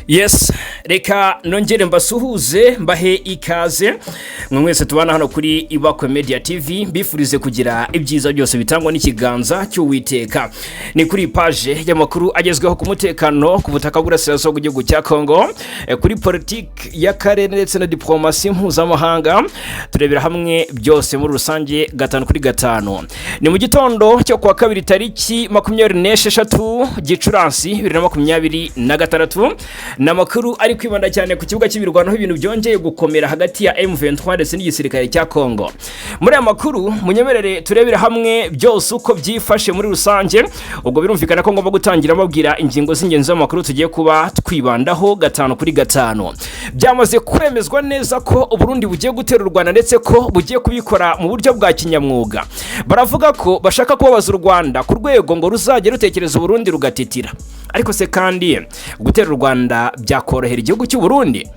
Yes, reka nongere mbasuhuze, mbahe ikaze mwe mwese tubana hano kuri Ibakwe Media TV, mbifurize kugira ibyiza byose bitangwa n'ikiganza cy'Uwiteka. Ni kuri page y'amakuru agezweho ku mutekano ku butaka bw'Uburasirazuba bw'igihugu cya Congo, kuri politiki y'akarere ndetse na diplomasi mpuzamahanga. Turebera hamwe byose muri rusange, gatanu kuri gatanu. Ni mu gitondo cyo kuwa kabiri, tariki 26 Gicurasi 2026. Ni amakuru ari kwibanda cyane ku kibuga cy'imirwano, aho ibintu byongeye gukomera hagati ya M23 ndetse n'igisirikare cya Congo. Muri aya makuru munyemerere turebere hamwe byose uko byifashe muri rusange. Ubwo birumvikana ko ngomba gutangira mbabwira ingingo z'ingenzi z'amakuru tugiye kuba twibandaho gatanu kuri gatanu. Byamaze kwemezwa neza ko Uburundi bugiye gutera u Rwanda, ndetse ko bugiye kubikora mu buryo bwa kinyamwuga. Baravuga ko bashaka kubabaza u Rwanda ku rwego ngo ruzajya rutekereza Uburundi rugatitira. Ariko se kandi gutera u Rwanda byakorohera igihugu cy'u Burundi?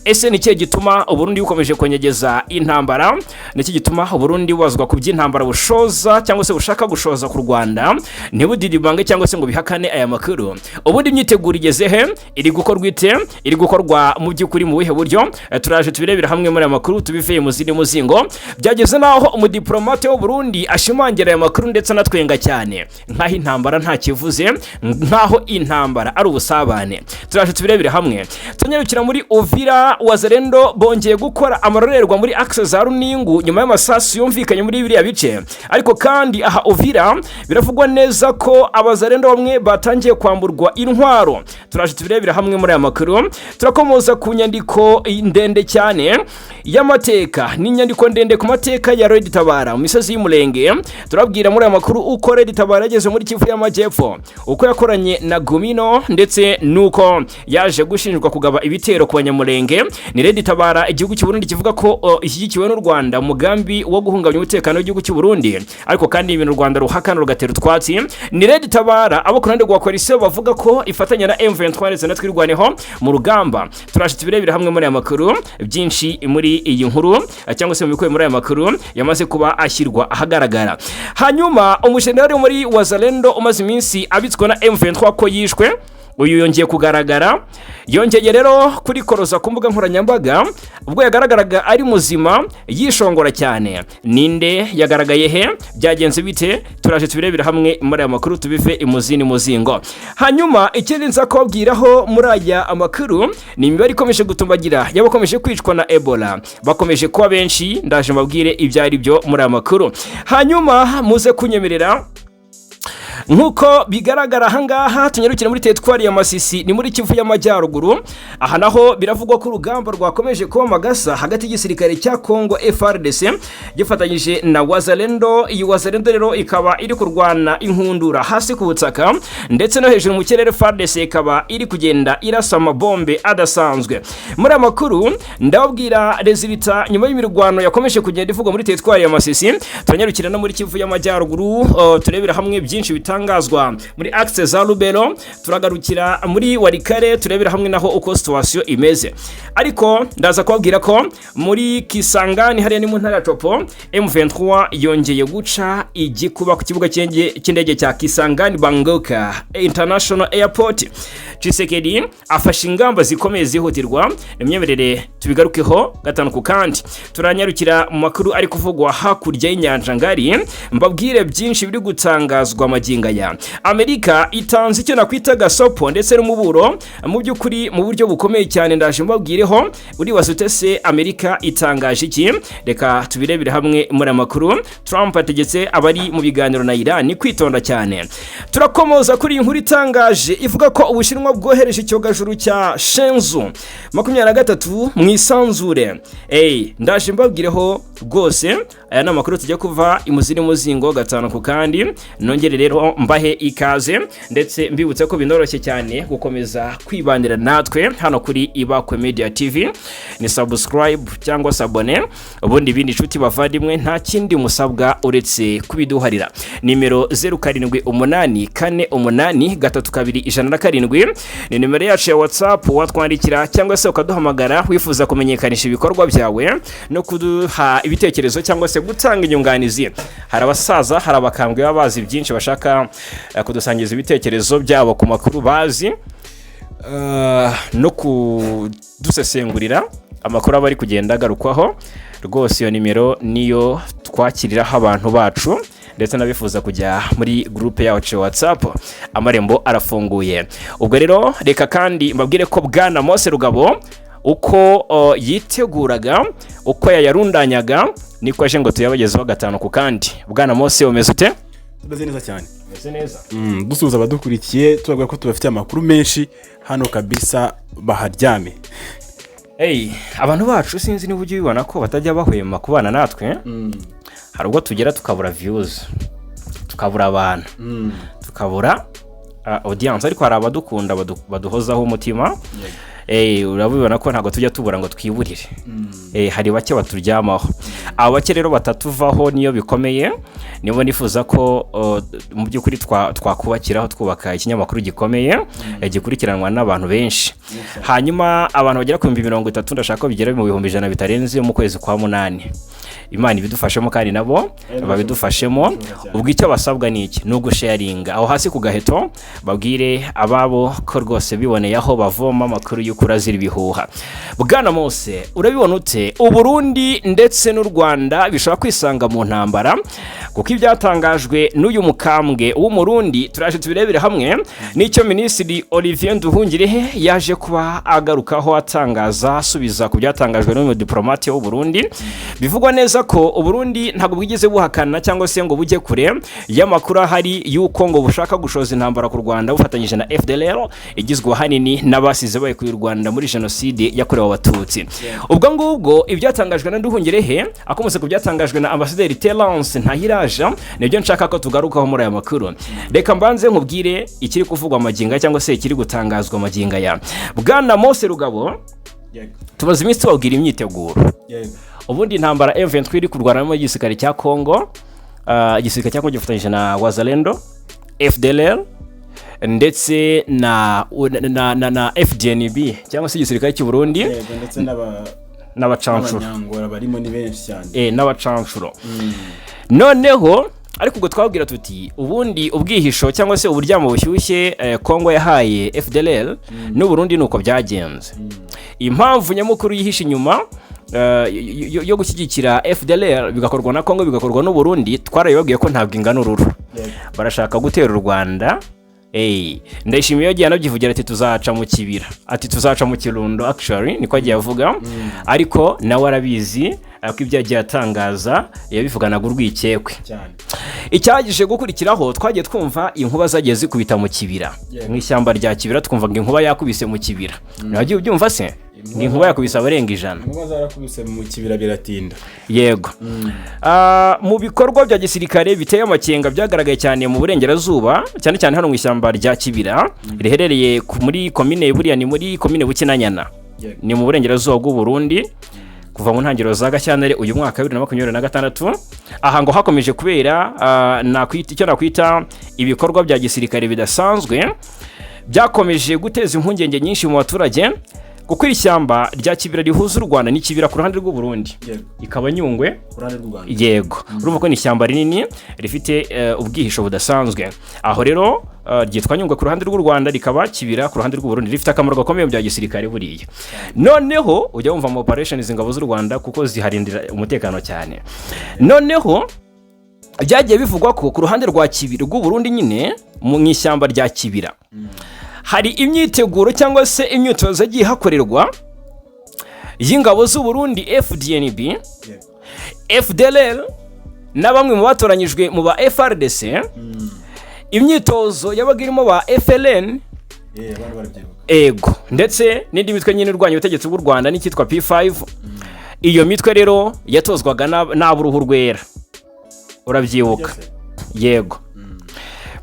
Ese ni ikihe gituma Uburundi bukomeje kwenyegeza intambara? Ni iki gituma Uburundi bubazwa ku by'intambara bushoza cyangwa se bushaka gushoza ku Rwanda, ntibudidibange cyangwa se ngo bihakane aya makuru? Ubundi imyiteguro igeze he? Iri gukorwa ite? Iri gukorwa mu by'ukuri mu buhe buryo? Turaje tubirebera hamwe muri aya makuru, tubiveye mu zindi muzingo. Byageze n'aho umudiplomate w'u Burundi ashimangira aya makuru, ndetse anatwenga cyane nk'aho intambara nta kivuze, nk'aho intambara ari ubusabane. Turaje tubirebere hamwe. Tunyarukira muri Uvira, Wazalendo bongeye gukora amarorerwa muri axe za Runingu nyuma y'amasasu yumvikanye muri biriya bice. Ariko kandi aha Uvira biravugwa neza ko Abazalendo bamwe batangiye kwamburwa intwaro. Turaje tubirebera hamwe muri aya makuru. Turakomoza ku nyandiko ndende cyane y'amateka, ni inyandiko ndende ku mateka ya Red Tabara mu misozi y'Umurenge. Turabwira muri aya makuru uko Red Tabara yageze muri Kivu y'Amajyepfo, uko yakoranye na Gumino, ndetse n'uko yaje gushinjwa kugaba ibitero ku Banyamurenge. Ni Red Tabara igihugu cy'u Burundi kivuga ko ishyigikiwe n'u Rwanda mu mugambi wo guhungabanya umutekano w'igihugu cy'u Burundi, ariko kandi ibintu u Rwanda ruhakana rugatera utwatsi. Ni Red Tabara abo ku ruhande rwa coalition bavuga ko ifatanya na M23 ndetse na Twirwaneho mu rugamba. Turaje tubirebera hamwe muri aya makuru byinshi muri iyi nkuru, cyangwa se mu bikubiye muri aya makuru yamaze kuba ashyirwa ahagaragara. Hanyuma umujenerali muri Wazalendo umaze iminsi abitswe na M23 ko yishwe, uyu yongeye kugaragara. Yongeye rero kurikoroza ku mbuga nkoranyambaga ubwo yagaragaraga ari muzima, yishongora cyane. Ninde? Yagaragaye he? Byagenze bite? Turaje tubirebera hamwe muri aya makuru, tubive imuzini muzingo. Hanyuma ikindi nza kubabwiraho muri aya amakuru ni imibare ikomeje gutumbagira y'abakomeje kwicwa na Ebola, bakomeje kuba benshi. Ndaje mbabwire ibyo ari byo muri aya makuru. Hanyuma muze kunyemerera, nk'uko bigaragara ahangaha, tunyarukire muri teritwari ya Masisi, ni muri Kivu y'Amajyaruguru. Aha naho biravugwa ko urugamba rwakomeje kuba amagasa hagati y'igisirikare cya Congo FARDC gifatanyije na Wazalendo. Iyi Wazalendo rero ikaba iri kurwana inkundura hasi ku butaka ndetse no hejuru mu kirere. FARDC ikaba iri kugenda irasa amabombe adasanzwe. Muri aya makuru ndababwira résultat nyuma y'imirwano yakomeje kugenda ivugwa muri teritwari ya Masisi. Turanyarukira no muri Kivu y'Amajyaruguru, turebera hamwe byinshi bitangazwa muri axe za Lubero. Turagarukira muri Walikale, turebera hamwe naho uko situation imeze. Ariko ndaza kubabwira ko muri Kisangani, hariya ni mu ntara ya Tshopo, M23 yongeye guca igikuba ku kibuga cy'indege cya Kisangani Bangoka International Airport. Tshisekedi afashe ingamba zikomeye zihutirwa, imyemerere tubigarukeho gatanu ku kandi. Turanyarukira mu makuru ari kuvugwa hakurya y'inyanja ngari, mbabwire byinshi biri gutangazwa magingo aya. Amerika itanze icyo nakwita gasopo ndetse n'umuburo mu by'ukuri mu buryo bukomeye cyane, ndaje mbabwireho. Uribaza ute se Amerika itangaje iki? Reka tubirebere hamwe muri aya makuru. Trump ategetse abari mu biganiro na Iran kwitonda cyane. Turakomoza kuri iyi nkuru itangaje ivuga ko Ubushinwa bwohereje icyogajuru cya Shenzhou 23 mu isanzure. Ey, ndaje mbabwireho rwose. Aya ni amakuru tujya kuva imuziri muzingo gatanu ku kandi. Nongere rero mbahe ikaze, ndetse mbibutse ko binoroshye cyane gukomeza kwibanira natwe hano kuri Ibakwe Media TV. Ni subscribe cyangwa s'abonner, ubundi ibindi, inshuti bavandimwe, nta kindi musabwa uretse kubiduharira. Nimero 0784832107 ni nimero yacu ya WhatsApp. Watwandikira cyangwa se ukaduhamagara wifuza kumenyekanisha ibikorwa byawe no kuduha ibitekerezo cyangwa se gutanga inyunganizi. Hari abasaza, hari abakambwe baba bazi byinshi, bashaka kudusangiza ibitekerezo byabo ku makuru bazi. no kudusesengurira amakuru aba ari kugenda agarukwaho. Rwose iyo nimero niyo twakiriraho abantu bacu, ndetse n'abifuza kujya muri groupe yacu ya WhatsApp, amarembo arafunguye. Ubwo rero reka kandi mbabwire ko Bwana Mose Rugabo uko yiteguraga, uko yayarundanyaga, niko aje ngo tuyabagezeho gatanu ku kandi. Bwana Mose, umeze ute? Tumeze neza cyane. Umeze neza. Dusuhuza abadukurikiye, tubabwira ko tubafitiye amakuru menshi hano kabisa, baharyame. Hey, abantu bacu, sinzi niba ujya ubibona ko batajya bahwema kubana natwe. Hari ubwo tugera tukabura views, tukabura abantu, tukabura audience, ariko hari abadukunda baduhozaho umutima. Urabibona ko ntabwo tujya tubura ngo twiburire. Hari bake baturyamaho. Abo bake rero batatuvaho niyo bikomeye, nibo nifuza ko mu by'ukuri twakubakiraho, twubaka ikinyamakuru gikomeye, gikurikiranwa n'abantu benshi. Hanyuma abantu bagera ku 30,000, ndashaka ko bigera mu 100,000 bitarenze mu kwezi kwa munani. Imana ibidufashemo kandi nabo babidufashemo. Ubwo icyo basabwa ni iki? Ni ugusharinga aho hasi ku gaheto, babwire ababo ko rwose biboneye aho bavoma amakuru y'ukuri azira ibihuha. Bwana Mose, urabibona ute? Uburundi ndetse n'u Rwanda bishobora kwisanga mu ntambara, kuko ibyatangajwe n'uyu mukambwe w'Umurundi turaje tubirebere hamwe n'icyo Minisitiri Olivier Nduhungirehe yaje kuba agarukaho, atangaza, asubiza ku byatangajwe n'uyu mudiplomate w'u Burundi. Bivugwa neza ko Uburundi ntabwo bwigeze buhakana cyangwa se ngo bujye kure y'amakuru ahari y'uko ngo bushaka gushoza intambara ku Rwanda bufatanyije na FDLR, igizwe ahanini n'abasize bayikuye u Rwanda muri Jenoside yakorewe Abatutsi. Ubwo ngubwo ibyatangajwe na Nduhungirehe akomotse ku byatangajwe na Ambasaderi Terence Ntahiraja nibyo nshaka ko tugarukaho muri aya makuru. Reka mbanze nkubwire ikiri kuvugwa amaginga cyangwa se ikiri gutangazwa amaginga ya Bwana Mose Rugabo. Tumaze iminsi tubabwira imyiteguro. Ubundi intambara M23 iri kurwanamo igisirikare cya Congo, igisirikare cya Congo gifatanyije na Wazalendo, FDLR ndetse na FDNB cyangwa se igisirikare cy'u Burundi. Yego, ndetse n'abacanshuro. N'abanyangora barimo ni benshi cyane. N'abacanshuro. Noneho ariko ubwo twabwira tuti ubundi ubwihisho cyangwa se uburyamo bushyushye Congo yahaye FDLR n'u Burundi ni uko byagenze. Impamvu nyamukuru yihishe inyuma yo gushyigikira FDLR, bigakorwa na Congo, bigakorwa n'u Burundi, twarabibabwiye ko ntabwo ingana ururu. Barashaka gutera u Rwanda. Ndayishimiye yagiye anabyivugira ati tuzaca mu Kibira, ati tuzaca mu Kirundo, actually niko agiye avuga, ariko nawe arabizi ko ibyo yagiye atangaza yabivuganaga urwikekwe. Cyane. Icyagije gukurikiraho, twagiye twumva inkuba zagiye zikubita mu Kibira, mu ishyamba rya Kibira, twumva ngo inkuba yakubise mu Kibira. Ntiwagiye ubyumva se, ngo inkuba yakubise abarenga 100? Inkuba zarakubise mu Kibira biratinda. Yego. Mu bikorwa bya gisirikare biteye amakenga byagaragaye cyane mu burengerazuba, cyane cyane hano mu ishyamba rya Kibira riherereye muri komine, buriya ni muri komine Bukinanyana, ni mu burengerazuba bw'u Burundi. Kuva mu ntangiriro za Gashyantare uyu mwaka wa 2026, aha ngo hakomeje kubera icyo nakwita ibikorwa bya gisirikare bidasanzwe byakomeje guteza impungenge nyinshi mu baturage, kuko iri shyamba rya Kibira rihuza u Rwanda n'Ikibira ku ruhande rw'u Burundi, ikaba Nyungwe ku ruhande rw'u Rwanda. Yego, urumva ko ni ishyamba rinini rifite ubwihisho budasanzwe. Aho rero ryitwa Nyungwe ku ruhande rw'u Rwanda, rikaba Kibira ku ruhande rw'u Burundi. Rifite akamaro gakomeye mu bya gisirikare buriya. Noneho ujya wumva mu operations ingabo z'u Rwanda, kuko ziharindira umutekano cyane. Noneho byagiye bivugwa ko ku ruhande rwa Kibira rw'u Burundi nyine, mu ishyamba rya Kibira, hari imyiteguro cyangwa se imyitozo yagiye ihakorerwa y'ingabo z'u Burundi, FDNB, FDLR na bamwe mu batoranyijwe mu ba FARDC. Imyitozo yabaga irimo ba FLN. Abantu barabyibuka. Ego, ndetse n'indi mitwe nyine irwanya ubutegetsi bw'u Rwanda n'icyitwa P5. Iyo mitwe rero yatozwaga n'ab'uruhu rwera, urabyibuka? Yego.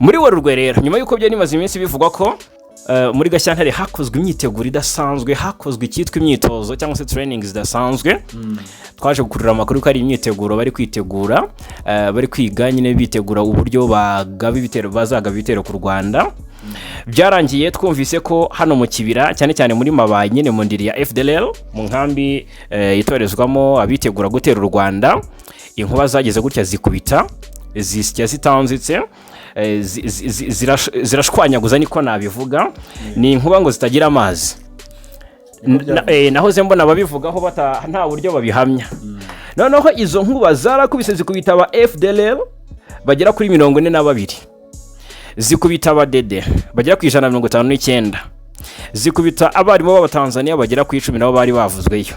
Muri Werurwe rero, nyuma y'uko byari bimaze iminsi bivugwa ko muri Gashyantare hakozwe imyiteguro idasanzwe, hakozwe icyitwa imyitozo cyangwa se training zidasanzwe, twaje gukurura amakuru ko ari imyiteguro bari kwitegura, bari kwiga nyine, bitegura uburyo bagaba ibitero, bazagaba ibitero ku Rwanda. Byarangiye twumvise ko hano mu Kibira, cyane cyane muri Mabayi nyine, mu ndiri ya FDLR, mu nkambi itorezwamo abitegura gutera u Rwanda, inkuba zageze gutya zikubita zisya zitanzitse. zirashwanyaguza, niko nabivuga. Ni inkuba ngo zitagira amazi. Nahoze mbona ababivugaho nta buryo babihamya. Noneho izo nkuba zarakubise, zikubita aba FDLR bagera kuri 42, zikubita abadede bagera ku 159, zikubita abarimu b'Abatanzaniya bagera ku 10, nabo bari bavuzweyo,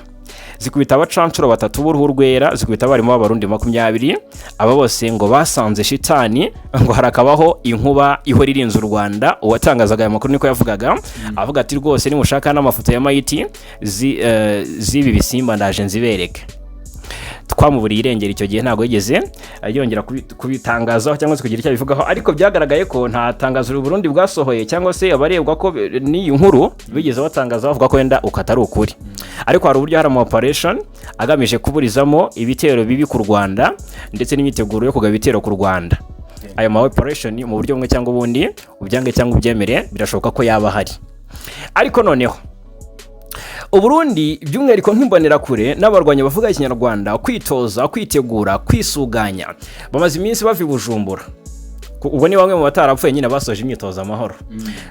zikubita abacancuro batatu b'uruhu rwera, zikubita abarimu b'Abarundi 20. Aba bose ngo basanze shitani, ngo harakabaho inkuba ihora irinze u Rwanda. Uwatangazaga aya makuru niko yavugaga, avuga ati: "Rwose nimushaka n'amafoto ya mayiti z'ibi bisimba ndaje nzibereke." Twamuburiye irengero icyo gihe, ntabwo yigeze yongera kubitangazaho cyangwa se kugira icyo abivugaho. Ariko byagaragaye ko nta tangazo u Burundi bwasohoye cyangwa se abarebwa ko n'iyi nkuru bigeze batangaza bavuga ko wenda uko atari ukuri. Ariko hari uburyo hari ama operation agamije kuburizamo ibitero bibi ku Rwanda ndetse n'imyiteguro yo kugaba ibitero ku Rwanda. Ayo ma operation mu buryo bumwe cyangwa ubundi, ubyange cyangwa ubyemere, birashoboka ko yaba ahari. Ariko noneho Uburundi, by'umwihariko nk'Imbonerakure n'abarwanyi bavuga Ikinyarwanda, kwitoza, kwitegura, kwisuganya, bamaze iminsi bava i Bujumbura. Ubwo ni bamwe mu batarapfuye nyine basoje imyitozo amahoro,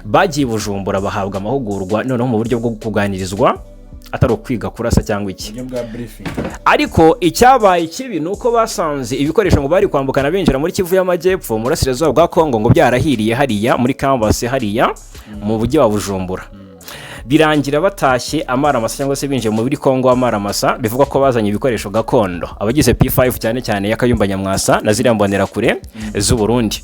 bagiye i Bujumbura bahabwa amahugurwa, noneho mu buryo bwo kuganirizwa, atari ukwiga kurasa cyangwa iki. Uburyo bwa briefing. Ariko icyabaye kibi ni uko basanze ibikoresho ngo bari kwambukana binjira muri Kivu y'Amajyepfo, mu burasirazuba bwa Kongo, ngo byarahiriye hariya muri kambase, hariya mu mujyi wa Bujumbura. Birangira batashye amaramasa, cyangwa se binjiye muri Kongo amaramasa. Bivugwa ko bazanye ibikoresho gakondo, abagize P5 cyane cyane ya Kayumba Nyamwasa na ziriya Mbonerakure z'u Burundi.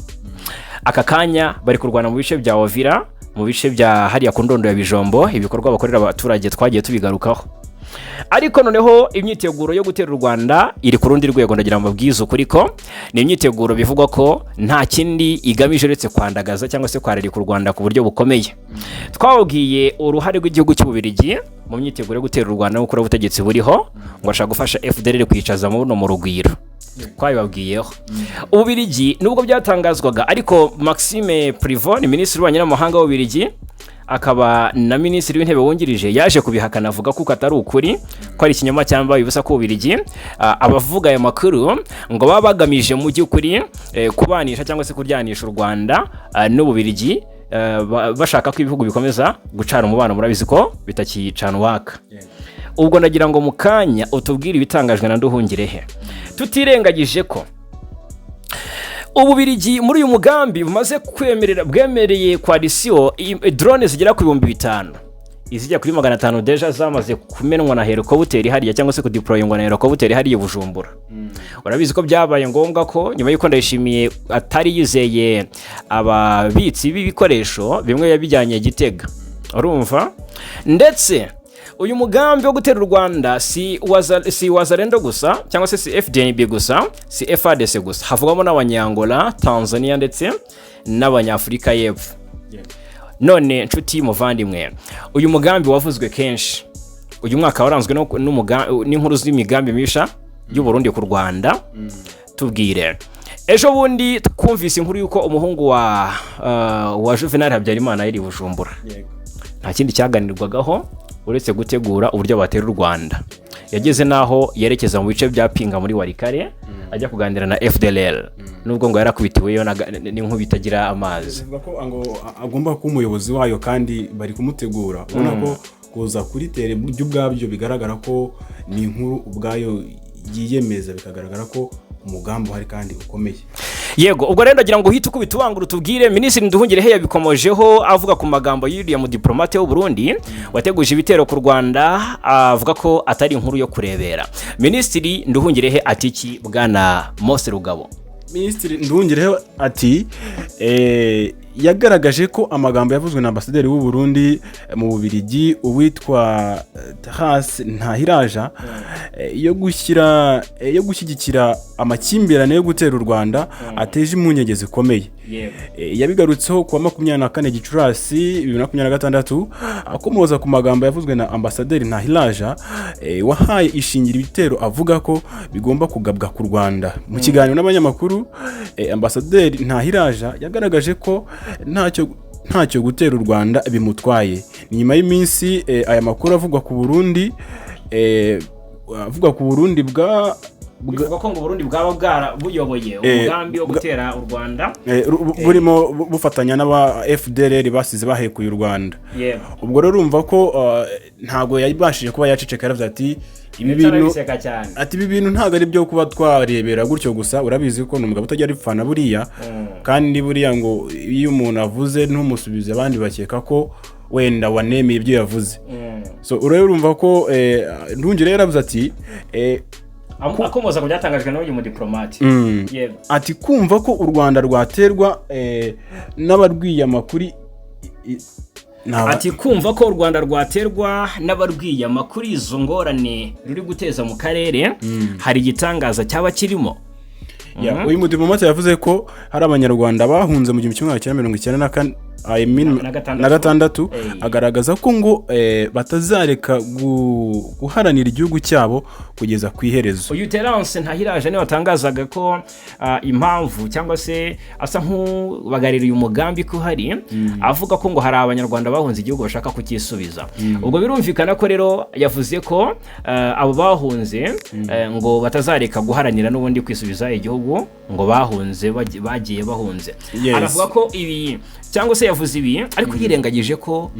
Aka kanya bari kurwana mu bice bya Uvira, mu bice bya hariya ku Ndondo ya Bijombo. Ibikorwa bakorera abaturage twagiye tubigarukaho. Ariko noneho imyiteguro yo gutera u Rwanda iri ku rundi rwego. Ndagira ngo mbabwize ukuri ko ni imyiteguro bivugwa ko nta kindi igamije uretse kwandagaza cyangwa se kwararika u Rwanda ku buryo bukomeye. Twababwiye uruhare rw'igihugu cy'Ububiligi mu myiteguro yo gutera u Rwanda no gukora ubutegetsi buriho, ngo ashaka gufasha FDLR kwicaza mu buno mu Rugwiro. Twabibabwiyeho. Ububirigi, nubwo byatangazwaga, ariko Maxime Prevot ni minisitiri w'ububanyi n'amahanga w'Ububirigi akaba na minisitiri w'intebe wungirije, yaje kubihakana, avuga ko atari ukuri, ko ari ikinyoma cyambaye ubusa, ko Ububirigi, abavuga aya makuru ngo baba bagamije mu by'ukuri kubanisha cyangwa se kuryanisha u Rwanda n'Ububirigi, bashaka ko ibihugu bikomeza gucana umubano. Murabizi ko bitakicana uwaka. Ubwo ndagira ngo mu kanya utubwire ibitangajwe na Nduhungirehe, tutirengagije ko Ububirigi muri uyu mugambi bumaze kwemerera, bwemereye coalition drone zigera ku 5000. Izijya kuri 500 déjà zamaze kumenwa na helicopter hariya, cyangwa se kudeployingwa na helicopter hariya i Bujumbura. Urabizi ko byabaye ngombwa ko nyuma y'uko Ndayishimiye atari yizeye ababitsi b'ibikoresho bimwe, yabijyanye Gitega. Urumva, ndetse uyu mugambi wo gutera u Rwanda si Wazalendo gusa, cyangwa se si FDNB gusa, si FARDC gusa, havugwamo n'Abanyangola, Tanzania ndetse n'Abanyafurika y'Epfo. None nshuti muvandimwe, uyu mugambi wavuzwe kenshi. Uyu mwaka waranzwe n'inkuru z'imigambi mibisha y'u Burundi ku Rwanda. Tubwire, ejo bundi twumvise inkuru y'uko umuhungu wa Juvenal Habyarimana yari i Bujumbura. Nta kindi cyaganirwagaho uretse gutegura uburyo batera u Rwanda. Yageze n'aho yerekeza mu bice bya Pinga muri Walikale, ajya kuganira na FDLR, nubwo ngo yarakubitiweyo n'inkuba itagira amazi. Bivuga ko ngo agomba kuba umuyobozi wayo kandi bari kumutegura. Ubona ko kuza kuri terrain byo ubwabyo bigaragara ko ni inkuru ubwayo yiyemeza, bikagaragara ko umugambi uhari kandi ukomeye. Yego, ubwo rero ndagira ngo uhite ukubita ubangura, utubwire. Minisitiri Nduhungirehe yabikomojeho, avuga ku magambo y'uriya mudiplomate w'u Burundi wateguje ibitero ku Rwanda, avuga ko atari inkuru yo kurebera. Minisitiri Nduhungirehe ati iki, bwana Mose Rugabo? Minisitiri Nduhungirehe ati yagaragaje ko amagambo yavuzwe na ambasaderi w'u Burundi mu Bubiligi uwitwa Terence Ntahiraja yo gushyigikira amakimbirane yo gutera u Rwanda ateje impungenge zikomeye. Yabigarutseho kuwa 24 Gicurasi 2026, akomoza ku magambo yavuzwe na ambasaderi Ntahiraja wahaye ishingira ibitero avuga ko bigomba kugabwa ku Rwanda. Mu kiganiro n'abanyamakuru, ambasaderi Ntahiraja yagaragaje ko ntacyo gutera u Rwanda bimutwaye. Ni nyuma y'iminsi aya makuru avugwa ku Burundi, avugwa ku Burundi bwa Bivugwa ko ngo Burundi bwaba bwarabuyoboye umugambi wo gutera u Rwanda. Burimo bufatanya n'aba FDLR basize bahekuye u Rwanda. Ubwo rero urumva ko ntabwo yabashije kuba yaceceka, yaravuze ati ibi Ndetse bintu arabiseka cyane. Ati ibi bintu ntabwo ari byo kuba twarebera gutyo gusa. Urabizi ko ni umugabo utajya aripfana buriya, kandi buriya ngo iyo umuntu avuze ntumusubize, abandi bakeka ko wenda wanemeye ibyo yavuze. So rero urumva ko Nduhungirehe yaravuze ati Akomoza ku byatangajwe n'uyu mudiplomate. Ati kumva ko u Rwanda rwaterwa n'abarwiyama kuri Ati kumva ko u Rwanda rwaterwa n'abarwiyama kuri izo ngorane ruri guteza mu karere, hari igitangaza cyaba kirimo? Ya, uyu mudiplomate yavuze ko hari Abanyarwanda bahunze mu 1994, I mean, Na gatandatu. Na gatandatu. Agaragaza ko ngo batazareka guharanira igihugu cyabo kugeza ku iherezo. Uyu Terence Ntahiraje niwe watangazaga ko impamvu cyangwa se asa nk'ubagarira uyu mugambi ko uhari, avuga ko ngo hari Abanyarwanda bahunze igihugu bashaka kucyisubiza. Ubwo birumvikana ko rero yavuze ko abo bahunze ngo batazareka guharanira n'ubundi kwisubiza igihugu ngo bahunze, bagiye bahunze. Aravuga ko ibi cyangwa se yavuze ibi ariko yirengagije ko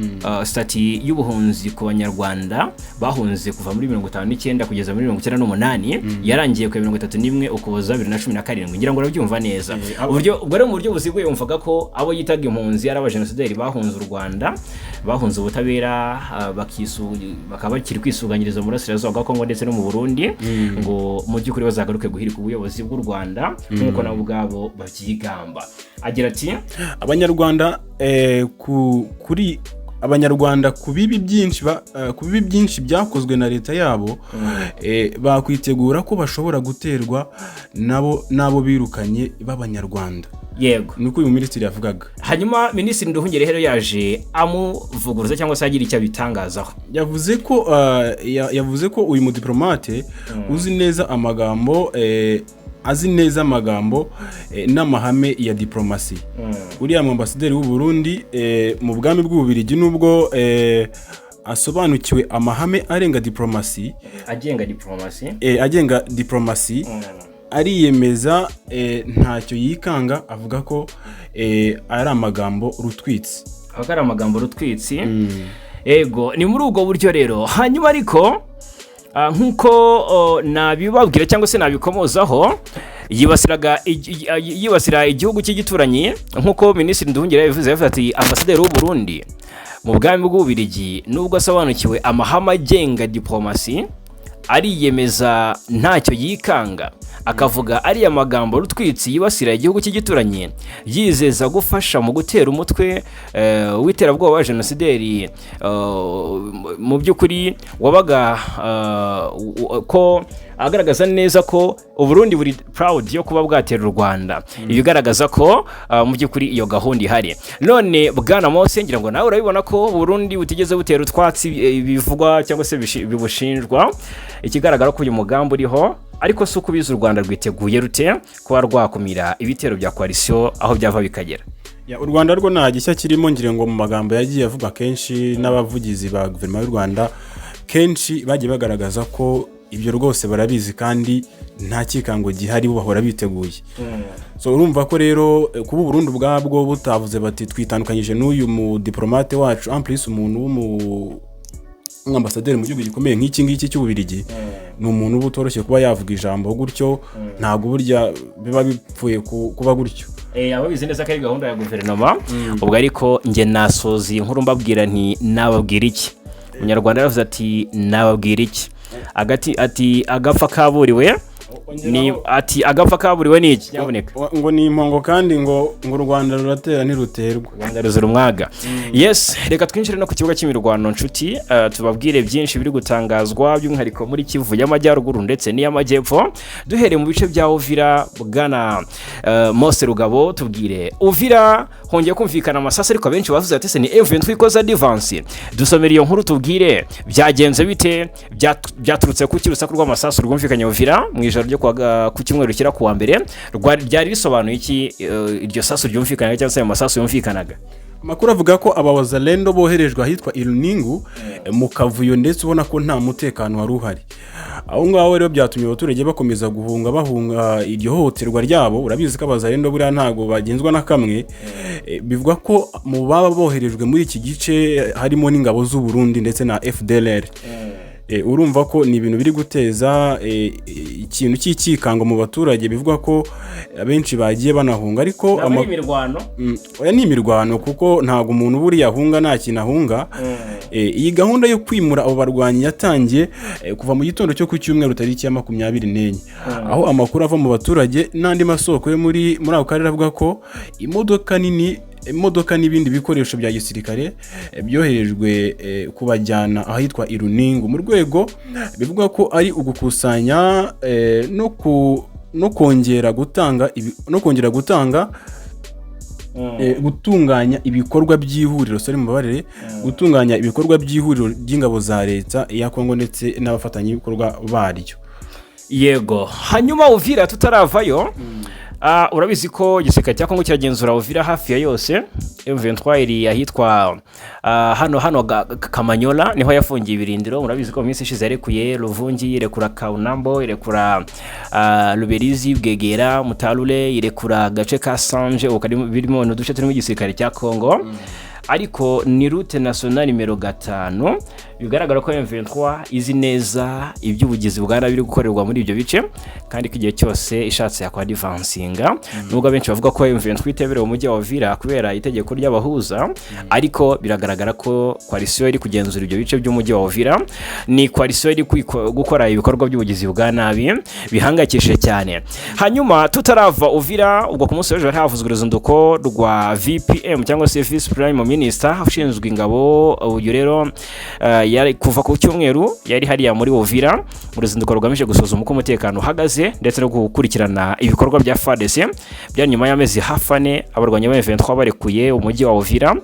statut y'ubuhunzi ku Banyarwanda bahunze kuva muri 59 kugeza muri 98 yarangiye ku ya 31 Ukuboza 2017. Ngira ngo urabyumva neza. Uburyo ubwo rero mu buryo buziguye wumvaga ko abo yitaga impunzi ari abajenosideri bahunze u Rwanda, bahunze ubutabera, bakaba bakiri kwisuganyiriza mu burasirazuba bwa Kongo ndetse no mu Burundi, ngo mu by'ukuri bazagaruke guhirika ubuyobozi bw'u Rwanda nk'uko nabo ubwabo babyigamba. Agira ati Abanyarwanda kuri Abanyarwanda ku bibi byinshi ku bibi byinshi byakozwe na leta yabo, bakwitegura ko bashobora guterwa nabo n'abo birukanye b'Abanyarwanda. Niko uyu minisitiri yavugaga. Hanyuma Minisitiri Nduhungirehe rero yaje amuvuguruza cyangwa se agira icyo abitangazaho. Yavuze ko uyu mudiplomate uzi neza amagambo azi neza amagambo n'amahame ya diplomasi. Uriya mu ambasaderi w'u Burundi mu bwami bw'Ububirigi, nubwo asobanukiwe amahame arenga diplomasi, agenga diplomasi, agenga diplomasi, ariyemeza, ntacyo yikanga, avuga ko ari amagambo rutwitsi. Aba ari amagambo rutwitsi. Ego, ni muri ubwo buryo rero. Hanyuma ariko nk'uko nabibabwira cyangwa se nabikomozaho, yibasira igihugu cy'igituranyi nk'uko Minisitiri Nduhungirehe yabivuze. Yavuze ati ambasaderi w'u Burundi mu bwami bw'Ububirigi, nubwo asobanukiwe amahame agenga diplomasi, ariyemeza ntacyo yikanga, akavuga ariya magambo rutwitsi yibasira igihugu cy'igituranyi, yizeza gufasha mu gutera umutwe w'iterabwoba wa jenosideri mu by'ukuri wabaga ko agaragaza neza ko Uburundi buri proud yo kuba bwatera u Rwanda, ibigaragaza ko mu by'ukuri iyo gahunda ihari. None bwana Mose, ngira ngo nawe urabibona ko Burundi butigeze butera utwatsi bivugwa cyangwa se bibushinjwa. Ikigaragara ko uyu mugambi uriho, ariko si uko ubizi, u Rwanda rwiteguye rute kuba rwakumira ibitero bya coalition aho byava bikagera? Ya, u Rwanda rwo nta gishya kirimo. Ngira ngo mu magambo yagiye avugwa kenshi n'abavugizi ba guverinoma y'u Rwanda, kenshi bagiye bagaragaza ko ibyo rwose barabizi kandi nta cyikango gihari, bo bahora biteguye. So urumva ko rero kuba Uburundi ubwabwo butavuze bati twitandukanyije n'uyu mudiplomate wacu, en plus umuntu w'umwambasaderi mu gihugu gikomeye nk'iki ngiki cy'Ububirigi, ni umuntu uba utoroshye kuba yavuga ijambo gutyo. Ntabwo burya biba bipfuye kuba gutyo. Ababizi neza ko ari gahunda ya guverinoma. Ubwo ariko njye nasoza iyi nkuru mbabwira nti nababwira iki? Umunyarwanda yaravuze ati nababwira iki? Agati ati agapfa kaburiwe ni, ati agapfa kaburiwe ni iki, nyabuneka? Ngo ni impongo, kandi ngo u Rwanda ruratera ntiruterwa. Rwanda ruzira umwaga. Yes, reka twinjire no ku kibuga cy'imirwano nshuti, tubabwire byinshi biri gutangazwa by'umwihariko muri Kivu y'Amajyaruguru ndetse n'iy'Amajyepfo, duhereye mu bice bya Uvira. Bwana Mose Rugabo, tubwire, Uvira hongeye kumvikana amasasu, ariko abenshi bavuze ati se ni M23 ikoze advance? Dusomera iyo nkuru, tubwire byagenze bite, byaturutse ku urusaku rw'amasasu rwumvikanye Uvira mu ijoro ryo ku cyumweru kira kuwa mbere, ryari risobanuye iki, iryo sasu ryumvikanaga cyangwa se ayo masasu yumvikanaga? Amakuru avuga ko aba Wazalendo boherejwe ahitwa Iruningu mu kavuyo, ndetse ubona ko nta mutekano wari uhari. Aho ngaho rero byatumye abaturage bakomeza guhunga, bahunga iryo hohoterwa ryabo. Urabizi ko Abazarendo buriya ntabwo bagenzwa na kamwe. Bivugwa ko mu baba boherejwe muri iki gice harimo n'ingabo z'u Burundi ndetse na FDLR. Urumva ko ni ibintu biri guteza ikintu cy'ikikango mu baturage. Bivugwa ko abenshi bagiye banahunga, ariko Ntabwo ari imirwano? Oya, ni imirwano, kuko ntabwo umuntu buriya ahunga nta kintu ahunga. Iyi gahunda yo kwimura abo barwanyi yatangiye kuva mu gitondo cyo ku cyumweru tariki ya 24, aho amakuru ava mu baturage n'andi masoko yo muri ako karere avuga ko imodoka nini, imodoka n'ibindi bikoresho bya gisirikare byoherejwe kubajyana ahitwa Iruningu, mu rwego bivugwa ko ari ugukusanya no kongera gutanga gutunganya ibikorwa by'ihuriro, sorry, mubabarire, gutunganya ibikorwa by'ihuriro ry'ingabo za leta ya Kongo ndetse n'abafatanyabikorwa baryo. Yego. Hanyuma Uvira tutaravayo, urabizi ko igisirikare cya Kongo kiragenzura Uvira hafi ya yose. M23 iri ahitwa hano Kamanyola, niho yafungiye ibirindiro. Murabizi ko mu minsi ishize yarekuye Ruvungi, irekura Kaunambo, irekura Luberizi, Bwegera, Mutarule, irekura agace ka Sanje, ubu birimo n'uduce turimo igisirikare cya Kongo. Ariko ni route nationale nimero 5. Bigaragara ko M23 izi neza iby'ubugizi bwa nabi biri gukorerwa muri ibyo bice, kandi ko igihe cyose ishatse yakwa advancinga, nubwo abenshi bavuga ko M23 itemerewe umujyi wa Uvira kubera itegeko ry'abahuza. Ariko biragaragara ko coalition iri kugenzura ibyo bice by'umujyi wa Uvira ni coalition iri gukora ibikorwa by'ubugizi bwa nabi bihangayikishije cyane. Hanyuma tutarava Uvira, ubwo ku munsi w'ejo hari havuzwe uruzinduko rwa VPM cyangwa se Vice Prime Minister ushinzwe ingabo. Uyu rero yari kuva ku cyumweru yari hariya muri Uvira mu ruzinduko rugamije gusuzuma uko umutekano uhagaze ndetse no gukurikirana ibikorwa bya FARDC. Byari nyuma y'amezi hafi 4 abarwanyi ba M23 barekuye umujyi wa Uvira.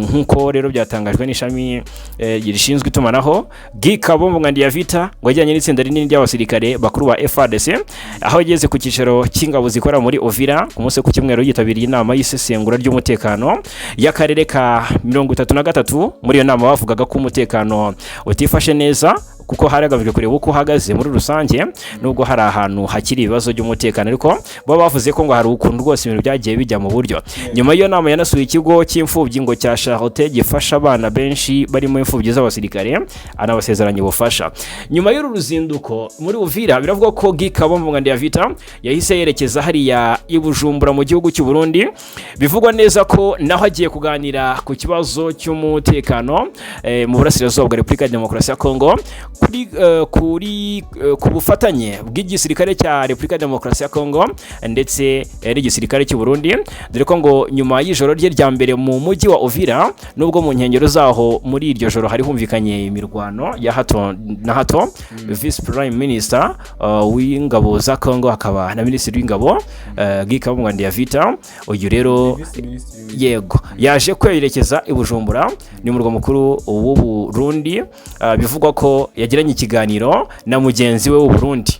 Nk'uko rero byatangajwe n'ishami rishinzwe itumanaho, Guy Kabombo Vita ngo ajyanye n'itsinda rinini ry'abasirikare bakuru ba FARDC, aho yageze ku cyicaro cy'ingabo zikora muri Uvira ku munsi wo ku cyumweru, yitabiriye inama y'isesengura ry'umutekano y'akarere ka 33. Muri iyo nama bavugaga ko umutekano utifashe neza, kuko hari hagamijwe kureba uko uhagaze muri rusange, nubwo hari ahantu hakiri ibibazo by'umutekano, ariko bo bavuze ko ngo hari ukuntu rwose ibintu byagiye bijya mu buryo. Nyuma y'iyo nama yanasuye ikigo cy'imfubyi ngo cya Charité, gifasha abana benshi barimo imfubyi z'abasirikare, anabasezeranya ubufasha. Nyuma y'uru ruzinduko muri Uvira, biravuga ko Guy Kabombo Vita yahise yerekeza hariya i Bujumbura mu gihugu cy'u Burundi. Bivugwa neza ko naho agiye kuganira ku kibazo cy'umutekano mu burasirazuba bwa Repubulika ya Demokarasi ya Kongo, kuri ku bufatanye bw'igisirikare cya Repubulika ya Demokarasi ya Kongo ndetse n'igisirikare cy'u Burundi, dore ko ngo nyuma y'ijoro rye rya mbere mu mujyi wa Uvira, nubwo mu nkengero zaho muri iryo joro hari humvikanye imirwano ya hato na hato, Vice Prime Minister w'ingabo za Kongo akaba na Minisitiri w'ingabo, Guy Kabombo Vita, uyu rero yego yaje kwerekeza i Bujumbura, ni umurwa mukuru w'u Burundi. Bivugwa ko yagiranye ikiganiro na mugenzi we w'u Burundi,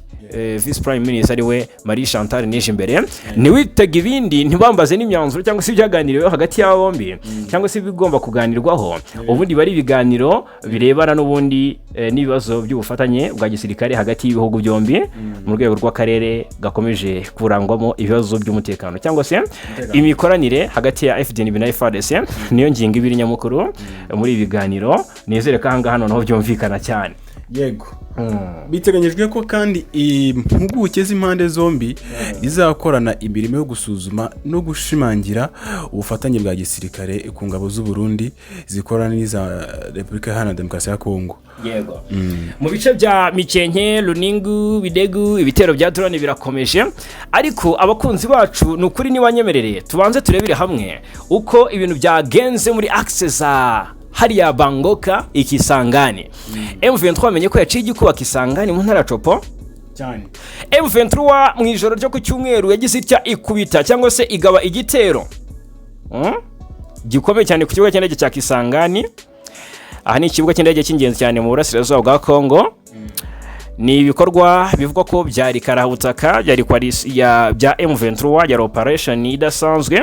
Vice Prime Minister ariwe Marie Chantal Nijimbere. Ntiwitege ibindi, ntibambaze n'imyanzuro cyangwa se ibyaganiriweho hagati y'aba bombi cyangwa se ibigomba kuganirwaho. Ubundi bari ibiganiro birebana n'ubundi n'ibibazo by'ubufatanye bwa gisirikare hagati y'ibihugu byombi mu rwego rw'akarere gakomeje kurangwamo ibibazo by'umutekano, cyangwa se imikoranire hagati ya FDNB na FARDC. Niyo ngingo ibiri nyamukuru muri ibi biganiro. Nizere ko ahangaha noneho byumvikana cyane. Yego, biteganyijwe ko kandi impuguke z'impande zombi zizakorana imirimo yo gusuzuma no gushimangira ubufatanye bwa gisirikare ku ngabo z'u Burundi zikorana n'iza Repubulika Iharanira Demokarasi ya Kongo. Yego, mu bice bya Mikenke, Runingu, Bidegu, ibitero bya drone birakomeje. Ariko abakunzi bacu, ni ukuri nibanyemerere tubanze turebere hamwe uko ibintu byagenze muri axe za hariya Bangoka, Ikisangani. M23 bamenye ko yaciye igikuba Kisangani mu ntara ya Tshopo. Cyane. M23 mu ijoro ryo ku cyumweru yagize itya ikubita cyangwa se igaba igitero gikomeye cyane ku kibuga cy'indege cya Kisangani. Aha ni ikibuga cy'indege cy'ingenzi cyane mu burasirazuba bwa Kongo. Ni ibikorwa bivugwa ko byari karabutaka, byari bya M23, yari operation idasanzwe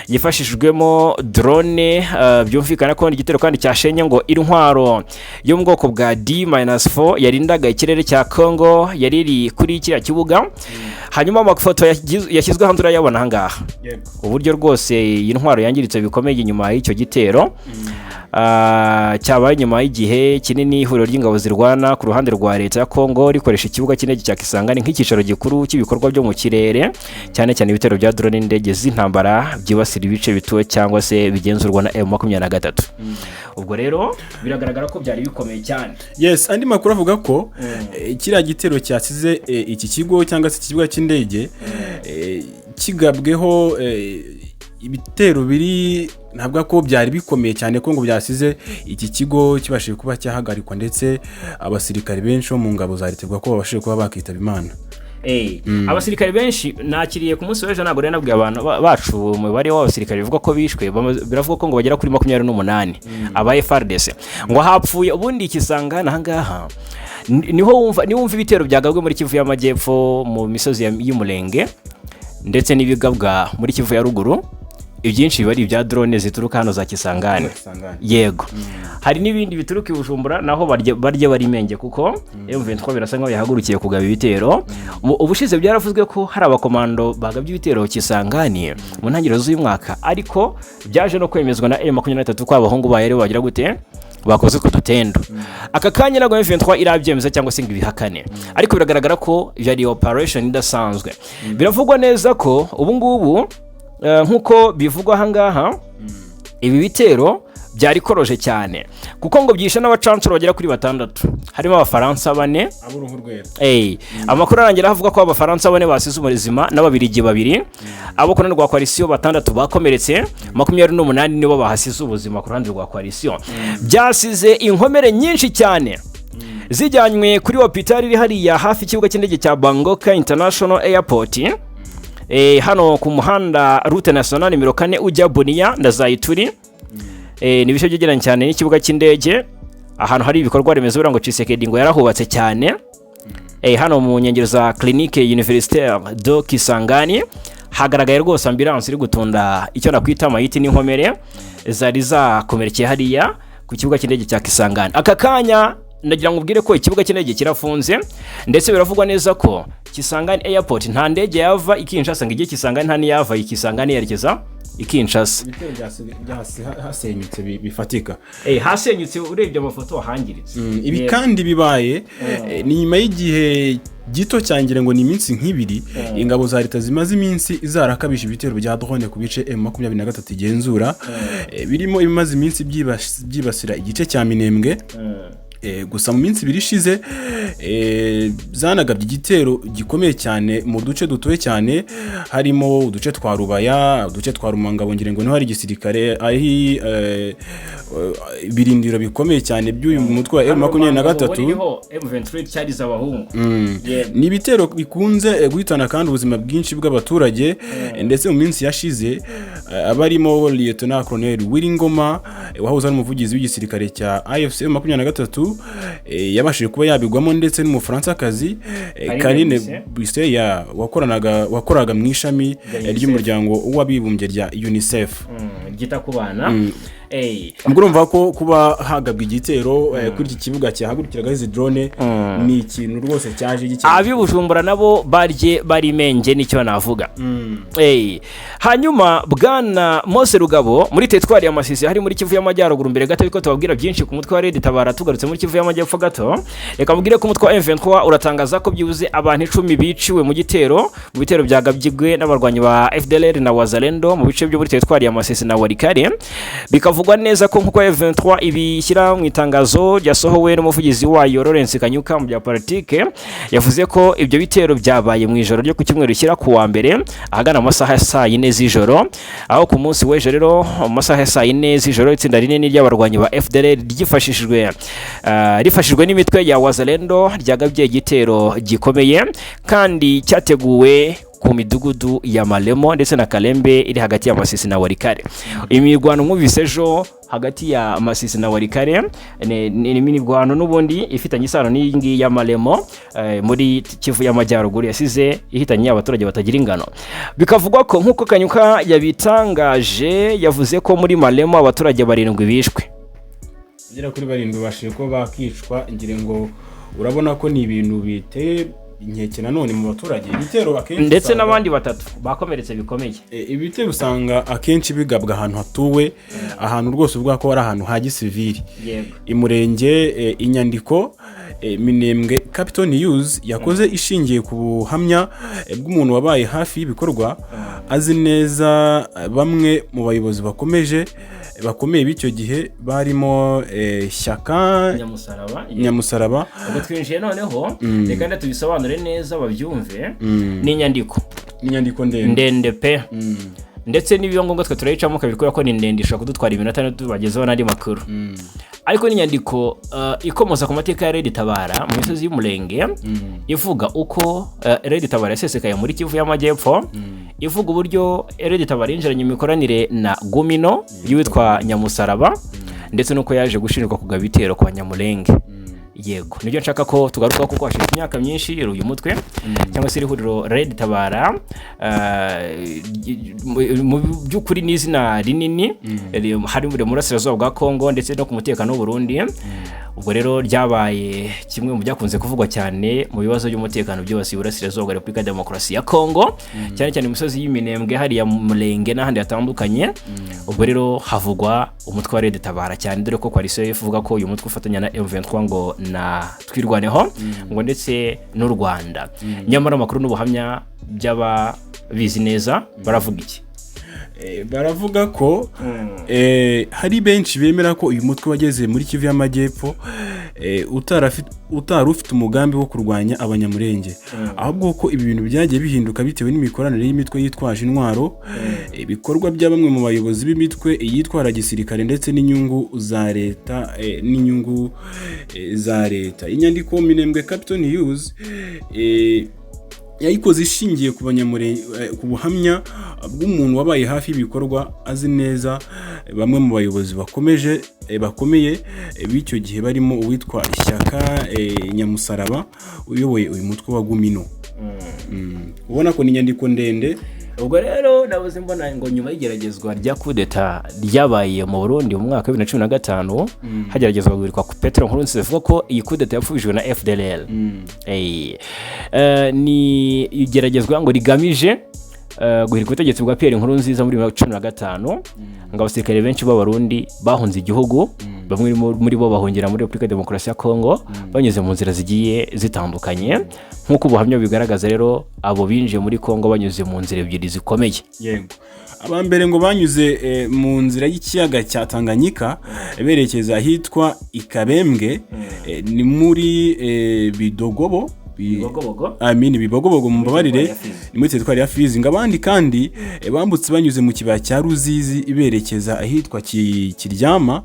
yifashishijwemo drone. Byumvikana ko igitero kandi cyashenye ngo intwaro yo mu bwoko bwa D-4 yarindaga ikirere cya Congo yari iri kuri kiriya kibuga. Hanyuma amafoto yashyizwe hanze urayabona ahangaha, uburyo rwose iyi ntwaro yangiritse bikomeye inyuma y'icyo gitero. Cyabaye nyuma y'igihe kinini ihuriro ry'ingabo zirwana ku ruhande rwa leta ya Congo rikoresha ikibuga cy'indege cya Kisangani nk'icyicaro gikuru cy'ibikorwa byo mu kirere, cyane cyane ibitero bya drone n'indege z'intambara byibasira ibice bituwe cyangwa se bigenzurwa na M23. Ubwo rero biragaragara ko byari bikomeye cyane. Yes, andi makuru avuga ko kiriya gitero cyasize iki kigo cyangwa se ikibuga cy'indege kigabweho ibitero biri, ntabwo ko byari bikomeye cyane, ko ngo byasize iki kigo kibashije kuba cyahagarikwa, ndetse abasirikare benshi bo mu ngabo za leta bivuga ko babashije kuba bakitaba Imana. Abasirikare benshi nakiriye ku munsi w'ejo, ntabwo rero nabwiye abantu bacu umubare w'abasirikare bivugwa ko bishwe. Biravugwa ko ngo bagera kuri 28 aba FARDC ngo hapfuye. Ubundi Kisangani ahangaha niho wumva, niho wumva ibitero byagabwe muri Kivu y'Amajyepfo, mu misozi y'Umurenge, ndetse n'ibigabwa muri Kivu ya Ruguru, ibyinshi biba ari ibya drone zituruka hano za Kisangani. Yego, hari n'ibindi bituruka i Bujumbura, naho barya bari menge, kuko M23 birasa nkaho yahagurukiye kugaba ibitero. Ubushize byaravuzwe ko hari abakomando bagabye ibitero Kisangani mu ntangiriro z'uyu mwaka, ariko byaje no kwemezwa na M23 ko abahungu bayo aribo bagira gute, bakoze utwo dutendo. Aka kanya ntabwo M23 irabyemeza cyangwa se ngo ibihakane, ariko biragaragara ko yari operation idasanzwe. Biravugwa neza ko ubu ngubu, nk'uko bivugwa ahangaha, ibi bitero byari koroje cyane, kuko ngo byishe n'abacancuro bagera kuri batandatu, harimo Abafaransa bane. Ab'uruhu rwera. Amakuru arangira avuga ko Abafaransa bane basize ubuzima n'Ababirigi babiri, abo ku ruhande rwa coalition batandatu bakomeretse, 28 nibo bahasize ubuzima ku ruhande rwa coalition. Byasize inkomere nyinshi cyane zijyanywe kuri hôpital iri hariya hafi y'ikibuga cy'indege cya Bangoka International Airport, hano ku muhanda route nationale nimero 4 ujya Bunia na za Ituri. Ni ibice byegeranye cyane n'ikibuga cy'indege, ahantu hari ibikorwa remezo. Buriya ngo Tshisekedi ngo yarahubatse cyane. Hano mu nkengero za Clinique Universitaire de Kisangani hagaragaye rwose ambulance iri gutunda icyo nakwita amayiti n'inkomere zari zakomerekeye hariya ku kibuga cy'indege cya Kisangani. Aka kanya ndagira ngo ubwire ko ikibuga cy'indege kirafunze, ndetse biravugwa neza ko Kisangani Airport nta ndege yava i Kinshasa ngo ijye Kisangani, nta n'iyava i Kisangani yerekeza i Kinshasa. Ibitero hasenyutse bifatika. Hasenyutse, urebye amafoto hangiritse. Ibi kandi bibaye ni nyuma y'igihe gito cyangira ngo ni iminsi nk'ibiri ingabo za leta zimaze iminsi zarakabije ibitero bya drone ku bice M23 igenzura, birimo ibimaze iminsi byibasira igice cya Minembwe. Gusa mu minsi 2 ishize zanagabye igitero gikomeye cyane mu duce dutuwe cyane, harimo uduce twa Rubaya, uduce twa Rumangabo, ngira ngo niho hari igisirikare, ahi ibirindiro bikomeye cyane by'uyu mutwe wa M23. Niho M23 cyarize abahungu. Ni ibitero bikunze guhitana kandi ubuzima bwinshi bw'abaturage, ndetse mu minsi yashize abarimo Lieutenant Colonel Wiringoma, wahoze ari umuvugizi w'igisirikare cya AFC 23, yabashije kuba yabigwamo, ndetse n'Umufaransakazi Karine Karine Buisset. Buisset wakoraga mu ishami Rya UNICEF. ry'umuryango w'abibumbye rya UNICEF. Ryita ku bana. Ubwo urumva ko kuba hagabwa igitero kuri iki kibuga cyahagurukiraga izi drone ni ikintu rwose cyaje gikenewe. Ab'i Bujumbura nabo barye bari menge, nicyo navuga. Hanyuma bwana Mose Rugabo muri teritwari ya Masisi, hari muri Kivu y'Amajyaruguru, mbere gato yuko tubabwira byinshi ku mutwe wa Red Tabara, tugarutse muri Kivu y'Amajyepfo gato, reka mubwire ko umutwe wa M23 uratangaza ko byibuze abantu 10 biciwe mu gitero, mu bitero byagabwe n'abarwanyi ba FDLR na Wazalendo mu bice byo muri teritwari ya Masisi na Walikale. Bikavugwa neza ko nkuko M23 ibishyira mu itangazo ryasohowe n'umuvugizi wayo Lawrence Kanyuka mu bya politike, yavuze ko ibyo bitero byabaye mu ijoro ryo ku cyumweru rishyira ku wa mbere, ahagana mu masaha ya saa 4 z'ijoro, aho ku munsi w'ejo rero mu masaha ya saa 4 z'ijoro itsinda rinini ry'abarwanyi ba FDLR ryifashishijwe rifashijwe n'imitwe ya Wazalendo ryagabye igitero gikomeye kandi cyateguwe. ku midugudu ya Malemo ndetse na Kalembe iri hagati ya Masisi na Walikale. Imirwano mwumvise ejo hagati ya Masisi na Walikale ni imirwano n'ubundi ifitanye isano n'iyi ngiyi ya Malemo muri Kivu y'Amajyaruguru, yasize ihitanye abaturage batagira ingano. Bikavugwa ko, nk'uko Kanyuka yabitangaje, yavuze ko muri Malemo abaturage barindwi bishwe. Bagera kuri barindwi bashije kuba bakicwa. Ngira ngo urabona ko ni ibintu biteye inkeke nanone mu baturage. Ibitero akenshi ndetse n'abandi batatu bakomeretse bikomeye. Ibitero usanga akenshi bigabwa ahantu hatuwe, ahantu rwose uvuga ko ari ahantu ha gisivili. Imurenge inyandiko Minembwe Capital News yakoze ishingiye ku buhamya bw'umuntu wabaye hafi y'ibikorwa, azi neza bamwe mu bayobozi bakomeye b'icyo gihe barimo Shyaka Nyamusaraba. Nyamusaraba. Ubwo twinjiye noneho, reka nda tubisobanure neza babyumve. Ni inyandiko inyandiko ndende. Ndende pe, ndetse n'ibiba ngombwa twe turayicamo kabiri kubera ko ni ndende, ishobora kudutwara iminota tubagezeho n'andi makuru. Ariko ni inyandiko ikomoza ku mateka ya Red Tabara mu misozi y'Umurenge, ivuga uko Red Tabara yasesekaye muri Kivu y'Amajyepfo, ivuga uburyo Red Tabara yinjiranye imikoranire na Gumino y'uwitwa Nyamusaraba, ndetse n'uko yaje gushinjwa kugaba ibitero kwa Nyamurenge. Yego, nibyo nshaka ko tugaruka, kuko hashize imyaka myinshi uyu mutwe cyangwa se iri huriro Red Tabara, mu by'ukuri ni izina rinini hari mu burasirazuba bwa Kongo ndetse no ku mutekano w'u Burundi. Ubwo rero ryabaye kimwe mu byakunze kuvugwa cyane mu bibazo by'umutekano byibasiye uburasirazuba bwa Repubulika ya Demokarasi ya Kongo, cyane cyane imisozi y'Iminembwe hariya mu Murenge n'ahandi hatandukanye. Ubwo rero havugwa umutwe wa Red Tabara cyane, dore ko coalition ivuga ko uyu mutwe ufatanya na M23 ngo na Twirwaneho ngo ndetse n'u Rwanda. Nyamara amakuru n'ubuhamya by'ababizi neza baravuga iki? Baravuga ko hari benshi bemera ko uyu mutwe wageze muri Kivu y'Amajyepfo utari ufite umugambi wo kurwanya Abanyamurenge, ahubwo ko ibi bintu byagiye bihinduka bitewe n'imikoranire y'imitwe yitwaje intwaro, ibikorwa bya bamwe mu bayobozi b'imitwe yitwara gisirikare ndetse n'inyungu za leta. Inyandiko Minembwe Capital News yayikoze ishingiye ku ku buhamya bw'umuntu wabaye hafi y'ibikorwa, azi neza bamwe mu bayobozi bakomeye b'icyo gihe barimo uwitwa Shyaka Nyamusaraba uyoboye uyu mutwe wa Gumino. Ubona ko ni inyandiko ndende. Ubwo rero nabuze mbona ngo nyuma y'igeragezwa rya kudeta ryabaye mu Burundi mu mwaka wa 2015, hageragezwa guhirikwa ku Petero Nkurunziza, ivuga ko iyi kudeta yapfubijwe na FDLR. Ni igeragezwa ngo rigamije guhirika ubutegetsi bwa Pierre Nkurunziza muri 2015, ngo abasirikare benshi b'Abarundi bahunze igihugu, bamwe muri bo bahungira muri Repubulika ya Demokarasi ya Kongo banyuze mu nzira zigiye zitandukanye. Nk'uko ubuhamya bubigaragaza rero, abo binjiye muri Kongo banyuze mu nzira ebyiri zikomeye. Yego, aba mbere ngo banyuze mu nzira y'ikiyaga cya Tanganyika berekeza ahitwa Ikabembwe, ni muri Bidogobo Bibogobogo. I mean Bibogobogo, mumbabarire. Teritwari ya Fizi. Ni muri teritwari ya Fizi. Ngo abandi kandi bambutse banyuze mu kibaya cya Ruzizi berekeza ahitwa Kiryama,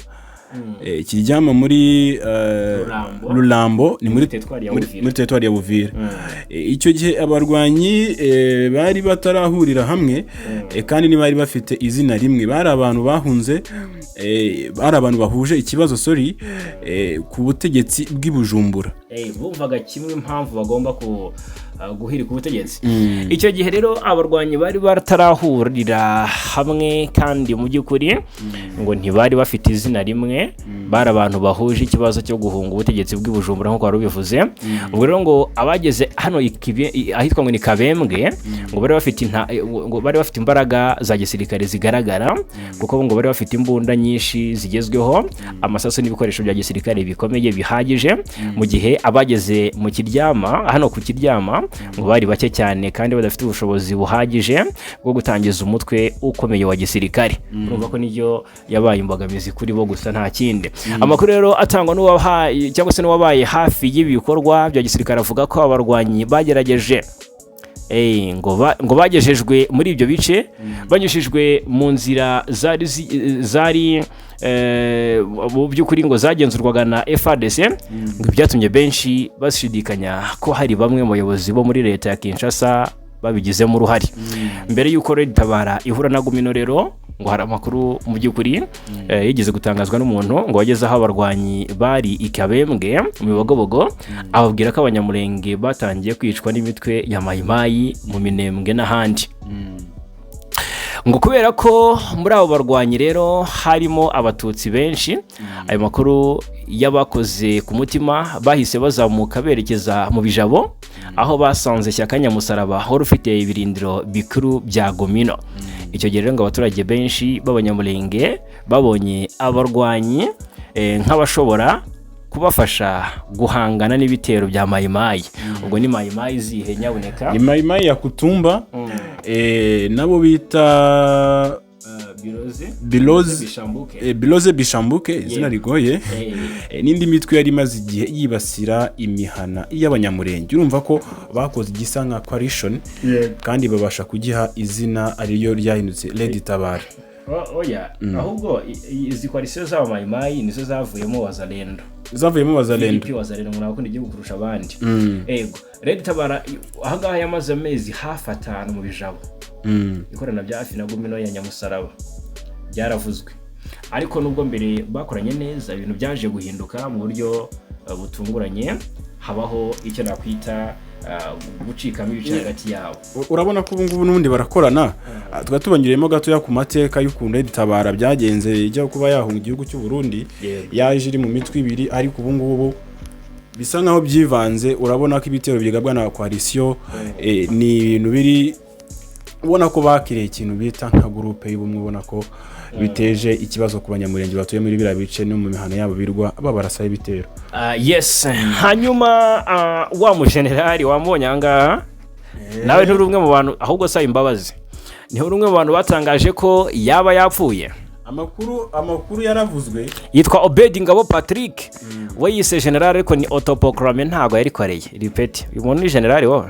Kiryama muri Rurambo. Rurambo ni muri teritwari ya Uvira. Muri teritwari ya Uvira. Icyo gihe abarwanyi bari batarahurira hamwe, kandi ntibari bafite izina rimwe. Bari abantu bahunze, bari abantu bahuje ikibazo, sorry, ku butegetsi bw'i Bujumbura. Bumvaga kimwe impamvu bagomba guhirika ubutegetsi. Icyo gihe rero abarwanyi bari batarahurira hamwe, kandi mu by'ukuri ngo ntibari bafite izina rimwe, bari abantu bahuje ikibazo cyo guhunga ubutegetsi bw'i Bujumbura nk'uko wari ubivuze. Ubwo rero ngo abageze hano ahitwa ngo ni Kabembwe, ngo bari bafite imbaraga za gisirikare zigaragara, kuko ngo bari bafite imbunda nyinshi zigezweho, amasasu n'ibikoresho bya gisirikare bikomeye bihagije, mu gihe abageze mu Kiryama, hano ku Kiryama, ngo bari bake cyane kandi badafite ubushobozi buhagije bwo gutangiza umutwe ukomeye wa gisirikare. Urumva ko niryo yabaye imbogamizi kuri bo gusa, nta kindi. Amakuru rero atangwa n'uwahaye cyangwa se n'uwabaye hafi y'ibi bikorwa bya gisirikare avuga ko abarwanyi bagerageje ngo bagejejwe muri ibyo bice banyujijwe mu nzira zari mu by'ukuri ngo zagenzurwaga na FARDC, ngo byatumye benshi bashidikanya ko hari bamwe mu bayobozi bo muri leta ya Kinshasa. Babigizemo uruhare mbere y'uko Red Tabara ihura na Gumino. Rero ngo hari amakuru mu by'ukuri yigeze gutangazwa n'umuntu ngo wageze aho abarwanyi bari i Kabembwe mu Bibogobogo, ababwira ko Abanyamurenge batangiye kwicwa n'imitwe ya Mayimayi mu Minembwe n'ahandi. Ngo kubera ko muri abo barwanyi rero harimo Abatutsi benshi, ayo makuru y'abakoze ku mutima, bahise bazamuka berekeza mu Bijabo, aho basanze Shyaka Nyamusaraba wari ufite ibirindiro bikuru bya Gomino. Icyo gihe rero ngo abaturage benshi b'Abanyamurenge babonye abarwanyi nk'abashobora kubafasha guhangana n'ibitero bya Mayimayi. Ubwo ni Mayimayi zihe, nyabuneka? Ni Mayimayi ya Kutumba, nabo bita Biroze. Biroze. Bishambuke. Biroze Bishambuke, izina rigoye. N'indi mitwe yari imaze igihe yibasira imihana y'Abanyamurenge. Urumva ko bakoze igisa nka coalition kandi babasha kugiha izina ariyo ryahindutse Red Tabara. Oya, ahubwo izi coalition z'Abamayimayi nizo zavuyemo Wazalendo. Zavuyemo Wazalendo. VP Wazalendo, umuntu akunda igihugu kurusha abandi. Ego, Red Tabara ahangaha yamaze amezi hafi 5 mu Bijabo ikorana bya hafi na Gumino ya Nyamusaraba, byaravuzwe. Ariko nubwo mbere bakoranye neza, ibintu byaje guhinduka mu buryo butunguranye, habaho icyo nakwita gucikamo ibice hagati yabo. Urabona ko ubu ngubu n'ubundi barakorana. Tukaba tubanyuriyemo gatoya ku mateka y'ukuntu Red Tabara byagenze ijya kuba yahunga igihugu cy'u Burundi. Yaje iri mu mitwe ibiri, ariko ubu ngubu bisa nkaho byivanze. Urabona ko ibitero byigabwa na coalition, ni ibintu biri ubona ko bakiriye ikintu bita nka groupe y'ubumwe. Ubona ko biteje ikibazo ku Banyamurenge batuye muri biriya bice no mu mihana yabo, birwa babarasaho ibitero. Yes, hanyuma wa mujenerali wamubonye ahangaha, nawe nturi umwe mu bantu, ahubwo saba imbabazi, nturi umwe mu bantu batangaje ko yaba yapfuye. Amakuru yaravuzwe. Yitwa Obedi Ngabo Patrick, we yise general ariko ni autoproclamé, ntabwo yarikoreye ripeti. Uyu muntu ni general wowe?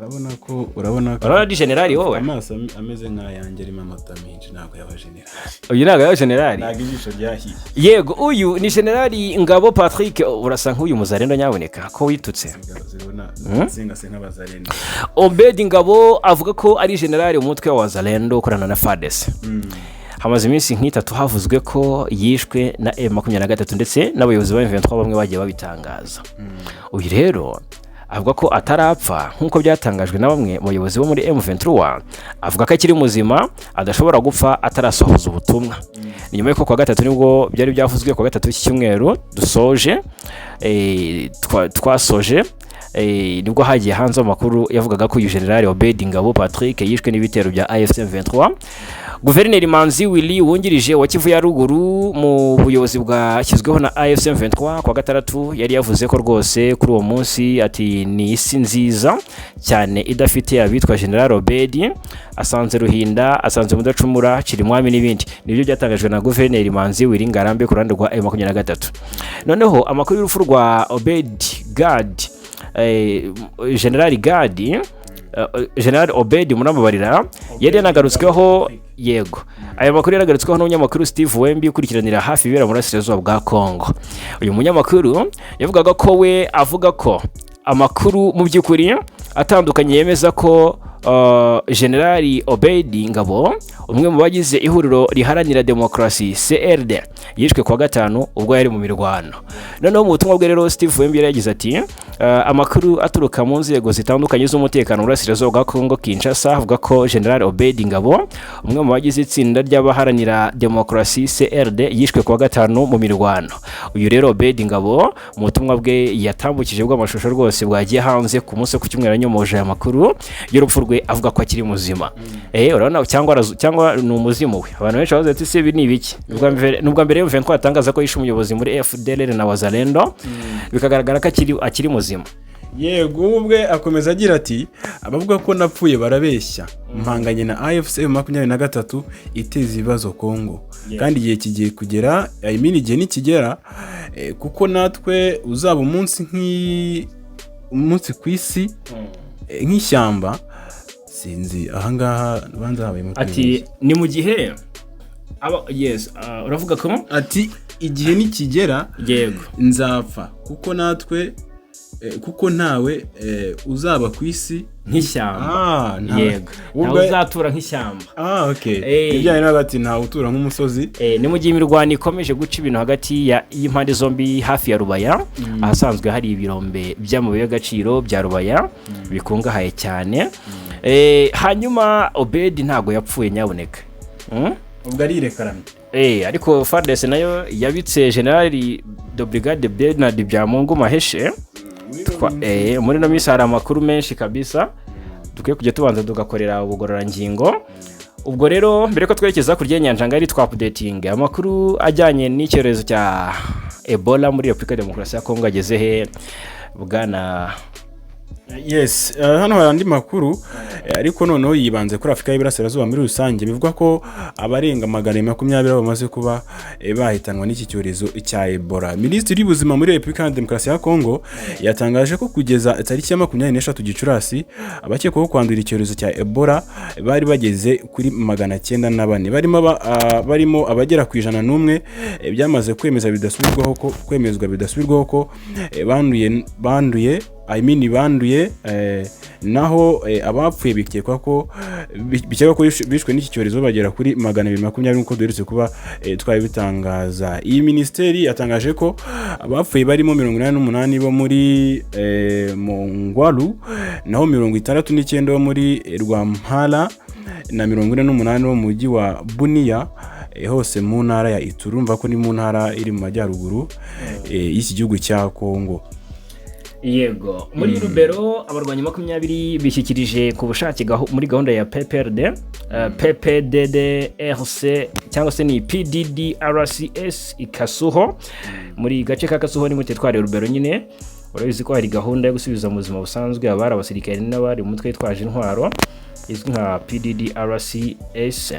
Urabona ko Urabona ni general wowe? Amaso ameze nk'ayanjye arimo amata menshi, ntabwo yaba generali. Uyu ntabwo yaba general. Ntabwo ijisho ryahiye. Yego, uyu ni General Ngabo Patrick. Urasa nk'uyu muzarendo, nyaboneka ko witutse. Zibona zingase nk'abazarendo. Obedi Ngabo avuga ko ari general umutwe wa Wazalendo ukorana na FARDC. Hamaze iminsi nk'itatu havuzwe ko yishwe na M23, ndetse n'abayobozi ba M23 bamwe bagiye babitangaza. Uyu rero avuga ko atarapfa nk'uko byatangajwe na bamwe mu bayobozi bo muri M23. Avuga ko akiri muzima, adashobora gupfa atarasohoza ubutumwa. Ni nyuma y'uko kuwa gatatu nibwo byari byavuzwe, kuwa gatatu w'iki cyumweru dusoje, twasoje, nibwo hagiye hanze amakuru yavugaga ko uyu General Obedi Ngabo Patrick yishwe n'ibitero bya AFC M23. Guverineri Manzi Willy wungirije wa Kivu ya Ruguru mu buyobozi bwashyizweho na AFC M23, kuwa gatandatu yari yavuze ko rwose kuri uwo munsi ati: "Ni isi nziza cyane idafite abitwa General Obedi, asanze Ruhinda, asanze Mudacumura, Chirimwami n'ibindi." Nibyo byatangajwe na Guverineri Manzi Willy Ngarambe ku ruhande rwa M23. Noneho amakuru y'urupfu rwa Obedi Gad, General Gadi, General Obedi, murambabarira, yari yanagarutsweho. Yego, aya makuru yaragarutsweho n'umunyamakuru Steve Wembi ukurikiranira hafi ibibera mu burasirazuba bwa Congo. Uyu munyamakuru yavugaga ko we avuga ko amakuru mu by'ukuri atandukanye yemeza ko General Obedi Ngabo, umwe mu bagize ihuriro riharanira demokarasi CRD, yishwe kuwa gatanu ubwo yari mu mirwano. Noneho mu butumwa bwe rero, Steve Wembi yari yagize ati: "Amakuru aturuka mu nzego zitandukanye z'umutekano mu burasirazuba bwa Congo Kinshasa avuga ko General Obedi Ngabo, umwe mu bagize itsinda ry'abaharanira demokarasi CRD, yishwe kuwa gatanu mu mirwano." Uyu rero Obedi Ngabo, mu butumwa bwe yatambukije bw'amashusho rwose bwagiye hanze ku munsi wo ku cyumweru, anyomoje aya makuru y'urupfu rwe, avuga ko akiri muzima. Urabona cyangwa cyangwa ni umuzimu we. Abantu benshi bavuze ati: "Se ibi ni ibiki?" Ni ubwa mbere yumviye ko atangaza ko yishe umuyobozi muri FDLR na Wazalendo, bikagaragara ko akiri muzima. Yego, we ubwe akomeza agira ati: "Abavuga ko napfuye barabeshya. Mpanganye na AFC 23 iteza ibibazo Kongo, kandi igihe kigiye kugera, I mean igihe nikigera, kuko natwe uzaba umunsi umunsi ku isi, nk'ishyamba." Sinzi ahangaha banza habayemo Ati ni mu gihe aba, yes, uravuga ko Ati: "Igihe nikigera nzapfa kuko natwe Kuko ntawe uzaba ku isi nk'ishyamba. Ah, Yego, ntawe uzatura nk'ishyamba. Ah, okay. Ibijyanye n'hagati, ntawe utura nk'umusozi. Ni mu gihe imirwano ikomeje guca ibintu hagati y'impande zombi hafi ya Rubaya, ahasanzwe hari ibirombe by'amabuye y'agaciro bya Rubaya bikungahaye cyane. Hanyuma Obedi ntabwo yapfuye, nyabuneka. Ubwo arirekarame. Ariko FARDC nayo yabitse Général de Brigade Bernard Byamungu Maheshe. Muri ino minsi hari amakuru menshi kabisa, dukwiye kujya tubanza tugakorera ubugororangingo. Ubwo rero mbere ko twerekeza hakurya y'inyanja ngari, twa updating amakuru ajyanye n'icyorezo cya Ebola muri Repubulika ya Demokarasi ya Kongo ageze he, bwana? Yes, hano hari andi makuru, ariko noneho yibanze kuri Afurika y'Iburasirazuba muri rusange. Bivugwa ko abarenga 220 bamaze kuba bahitanwa n'iki cyorezo cya Ebola. Minisitiri w'Ubuzima muri Repubulika ya Demokarasi ya Kongo yatangaje ko kugeza tariki ya 23 Gicurasi, abakekwaho kwandura icyorezo cya Ebola bari bageze kuri 904, barimo abagera ku 101 byamaze kwemeza bidasubirwaho ko kwemezwa bidasubirwaho ko banduye, I mean banduye, naho abapfuye bikekwa ko bishwe n'iki cyorezo bagera kuri 220, nk'uko duherutse kuba twari bitangaza. Iyi minisiteri yatangaje ko abapfuye barimo 88 bo muri Mongwalu, naho 69 bo muri Rwampara na 48 bo mu mujyi wa Buniya, hose mu ntara ya Ituri. Urumva ko ni mu ntara iri mu majyaruguru y'iki gihugu cya Kongo. Yego, muri Rubero abarwanyi 20 bishyikirije ku bushake muri gahunda ya PPRD, PPDDRC cyangwa se ni PDDRCS ikasuho, muri gace ka Kasuho, ni muri teritwari ya Rubero nyine. Urabizi ko hari gahunda yo gusubiza mu buzima busanzwe abari abasirikare n'abari mu mutwe witwaje intwaro izwi nka PDDRCS.